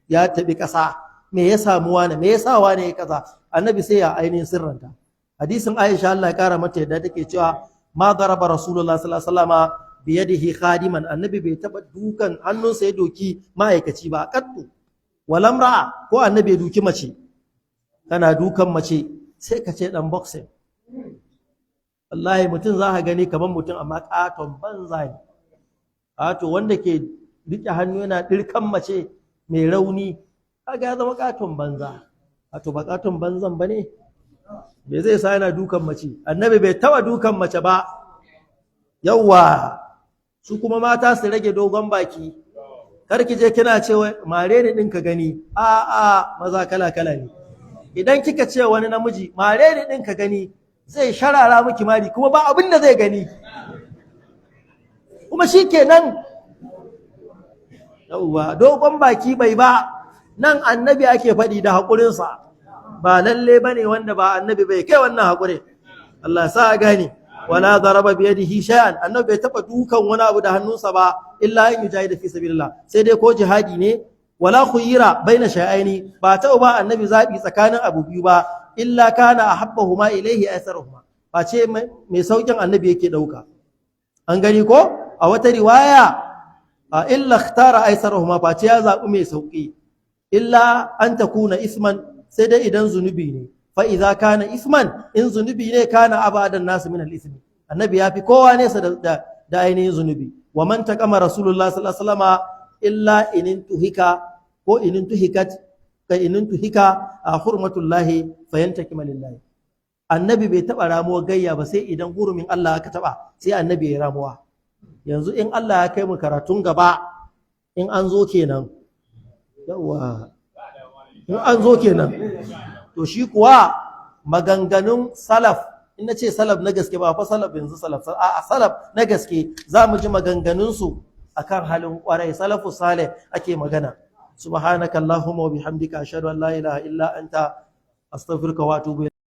ya tabi ƙasa, me ya samu wani, me ya sa wani ya kaza? Annabi sai ya ainihin sirranta. Hadisin Aisha, Allah ya kara mata yadda, take cewa ma daraba Rasulullah sallallahu alaihi wasallama biyadihi khadiman, Annabi bai taba dukan hannunsa ya doki ma'aikaci ba qattu, walam ra'a, ko Annabi ya duki mace. Kana dukan mace sai ka ce dan boxing. Wallahi mutum za ka gani kamar mutum, amma katon banza ne. Kato wanda ke rike hannu yana dirkan mace mai rauni, kaga ya zama katon banza. Wato ba katon banzan ba ne, me zai sa yana dukan mace? Annabi bai taba dukan mace ba. Yawwa, su kuma mata su rage dogon baki. Kar ki je kina cewa mare ni din ka gani. A a maza kala kala ne. Idan kika ce wani namiji mare ni din ka gani, zai sharara miki mari kuma ba abin da zai gani, kuma shikenan. Yawwa, dogon baki bai ba. Nan Annabi ake faɗi da haƙurinsa, ba lalle bane wanda ba Annabi bai kai wannan haƙurin. Allah sa a gane. Wala daraba bi yadihi shay'an, Annabi bai taba dukan wani abu da hannunsa ba, illa in yujahida fi sabilillah, sai dai ko jihadi ne. Wala khuyira baina shay'aini, ba ta ba Annabi zabi tsakanin abu biyu ba, illa kana ahabbahuma ilaihi aitharuhuma, ba ce mai saukin Annabi yake dauka. An gani ko? A wata riwaya, a illa ikhtara aitharuhuma, ba ce ya zabi mai sauki, illa an takuna isman, sai dai idan zunubi ne. Fa idza kana isman, in zunubi ne, kana abadan nasu min al-ismi, Annabi ya fi kowa nesa da ainihin zunubi. Wa man taqama Rasulullah sallallahu alaihi wasallama illa inin tuhika ko inin tuhikat ka inin tuhika a hurmatullahi fayantakima lillahi. Annabi bai taba ramuwa gayya ba, sai idan hurumin Allah aka taba, sai Annabi ya ramuwa. Yanzu in Allah ya kai mu karatun gaba, in an zo kenan, yawa, in an zo kenan, to shi kuwa maganganun salaf, in na ce salaf na gaske, ba fa salaf yanzu salaf, a salaf na gaske, za mu ji maganganunsu akan halin kwarai. Salafu salih ake magana. Subhanaka allahumma wa bihamdika, ashhadu an la ilaha illa anta, astaghfiruka wa atubu.